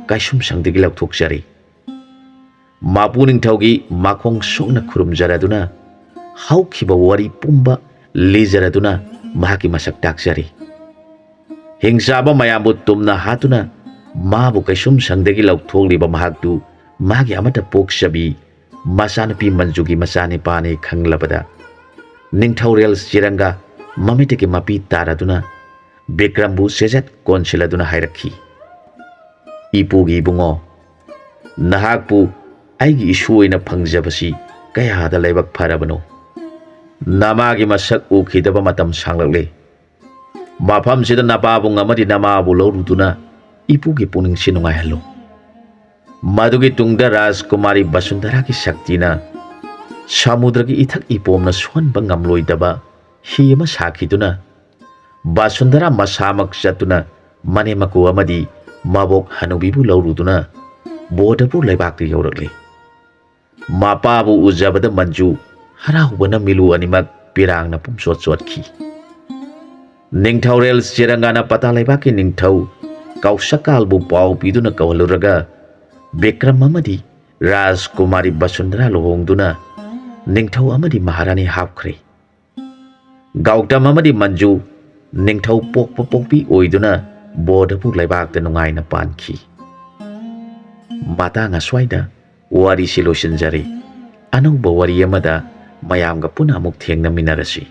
ꯀꯩꯁꯨꯝꯁꯪꯗꯒꯤ ꯂꯧꯊꯣꯛꯆꯔꯤ꯫ ꯃꯄꯨ ꯅꯤꯡꯊꯧꯒꯤ ꯃꯈꯣꯡ ꯁꯣꯛꯅ ꯈꯨꯔꯨꯝꯖꯔꯗꯨꯅ ꯍꯧꯈꯤꯕ ꯋꯥꯔꯤ ꯄꯨꯝꯕ ꯂꯤꯖꯔꯗꯨꯅ ꯃꯍꯥꯛꯀꯤ ꯃꯁꯛ ꯇꯥꯛꯆꯔꯤ꯫ ꯍꯤꯡꯆꯥꯕ ꯃꯌꯥꯝꯕꯨ ꯇꯨꯝꯅ ꯍꯥꯠꯇꯨꯅ ꯃꯥꯕꯨ ꯀꯩꯁꯨꯝꯁꯪꯗꯒꯤ ꯂꯧꯊꯣꯛꯂꯤꯕ ꯃꯍꯥꯛꯇꯨ ꯃꯥꯒꯤ ꯑꯃꯠꯇ ꯄꯣꯛꯆꯕꯤ ꯃꯆꯥꯅꯨꯄꯤ ꯃꯟꯖꯨꯒꯤ ꯃꯆꯥꯅꯤꯄꯥꯅꯤ ꯈꯪꯂꯕꯗ ꯅꯤꯡꯊꯧꯔꯦꯜ ꯆꯤꯔꯪꯒ ꯃꯃꯤꯠꯇꯒꯤ ꯃꯄꯤ ꯇꯥꯔꯗꯨꯅ ꯕꯤꯀ꯭ꯔꯝꯕꯨ ꯆꯦꯖꯠ ꯀꯣꯟꯁꯤꯜꯂꯗꯨꯅ ꯍꯥꯏꯔꯛꯈꯤ, "ꯏꯄꯨꯒꯤ ꯏꯕꯨꯡꯉꯣ, ꯅꯍꯥꯛꯄꯨ ꯑꯩꯒꯤ ꯏꯁꯨ ꯑꯣꯏꯅ ꯐꯪꯖꯕꯁꯤ ꯀꯌꯥꯗ ꯂꯥꯏꯕꯛ ꯐꯔꯕꯅꯣ꯫ ꯅꯃꯥꯒꯤ ꯃꯁꯛ ꯎꯈꯤꯗꯕ ꯃꯇꯝ ꯁꯥꯡꯂꯛꯂꯦ꯫ ꯃꯐꯝꯁꯤꯗ ꯅꯄꯥꯕꯨꯡ ꯑꯃꯗꯤ ꯅꯃꯥꯕꯨ ꯂꯧꯔꯨꯗꯨꯅ ꯏꯄꯨꯒꯤ ꯄꯨꯛꯅꯤꯡꯁꯤ ꯅꯨꯡꯉꯥꯏꯍꯜꯂꯨ꯫ ꯃꯗꯨꯒꯤ ꯇꯨꯡꯗ ꯔꯥꯖꯀꯨꯃꯥꯔꯤ ꯕꯁꯨꯟꯙꯔꯥꯒꯤ ꯁꯛꯇꯤꯅ ꯁꯃꯨꯗ꯭ꯔꯒꯤ ꯏꯊꯛ ꯏꯄꯣꯝꯅ ꯁꯣꯟꯕ ꯉꯝꯂꯣꯏꯗꯕ ꯍꯤ ꯑꯃ ꯁꯥꯈꯤꯗꯨꯅ ꯕꯁꯨꯟꯙꯔꯥ ꯃꯁꯥꯃꯛ ꯆꯠꯇꯨꯅ ꯃꯅꯦꯝ ꯃꯀꯨ ꯑꯃꯗꯤ ꯃꯕꯣꯛ ꯍꯅꯨꯕꯤꯕꯨ ꯂꯧꯔꯨꯗꯨꯅ ꯕꯣꯙꯄꯨꯔ ꯂꯩꯕꯥꯛꯇ ꯌꯧꯔꯛꯂꯤ꯫ ꯃꯄꯥꯕꯨ ꯎꯖꯕꯗ ꯃꯟꯖꯨ ꯍꯔꯥꯎꯕꯅ ꯃꯤꯂꯨ ꯑꯅꯤꯃꯛ ꯄꯤꯔꯥꯡꯅ ꯄꯨꯝꯆꯣꯠ ꯆꯣꯠꯈꯤ꯫ ꯅꯤꯡꯊꯧꯔꯦꯜ ꯆꯤꯔꯪꯒꯥꯅ ꯄꯇꯥ ꯂꯩꯕꯥꯛꯀꯤ ꯅꯤꯡꯊꯧ ꯀꯧꯁꯀꯥꯜꯕꯨ ꯄꯥꯎ ꯄꯤꯗꯨꯅ ꯀꯧꯍꯜꯂꯨꯔꯒ ꯕꯤꯀ꯭ꯔꯝ ꯑꯃꯗꯤ ꯔꯥꯖꯀꯨꯃꯥꯔꯤ ꯕꯁꯨꯟꯙꯔꯥ ꯂꯨꯍꯣꯡꯗꯨꯅ ꯅꯤꯡꯊꯧ ꯑꯃꯗꯤ ꯃꯍꯥꯔꯥꯅꯤ ꯍꯥꯞꯈ꯭ꯔꯦ꯫ ꯒꯧꯇꯝ ꯑꯃꯗꯤ ꯃꯟꯖꯨ ꯅꯤꯡꯊꯧ ꯄꯣꯛꯄ ꯄꯣꯛꯄꯤ ꯑꯣꯏꯗꯨꯅ ꯕꯣꯙꯄꯨꯔ ꯂꯩꯕꯥꯛꯇ ꯅꯨꯡꯉꯥꯏꯅ ꯄꯥꯟꯈꯤ꯫ ꯃꯇꯥꯡ ꯑꯁ꯭ꯋꯥꯏꯗ ꯋꯥꯔꯤꯁꯤ ꯂꯣꯏꯁꯤꯟꯖꯔꯦ꯫ ꯑꯅꯧꯕ ꯋꯥꯔꯤ ꯑꯃꯗ ꯃꯌꯥꯝꯒ ꯄꯨꯟꯅ ꯑꯃꯨꯛ ꯊꯦꯡꯅꯃꯤꯟꯅꯔꯁꯤ꯫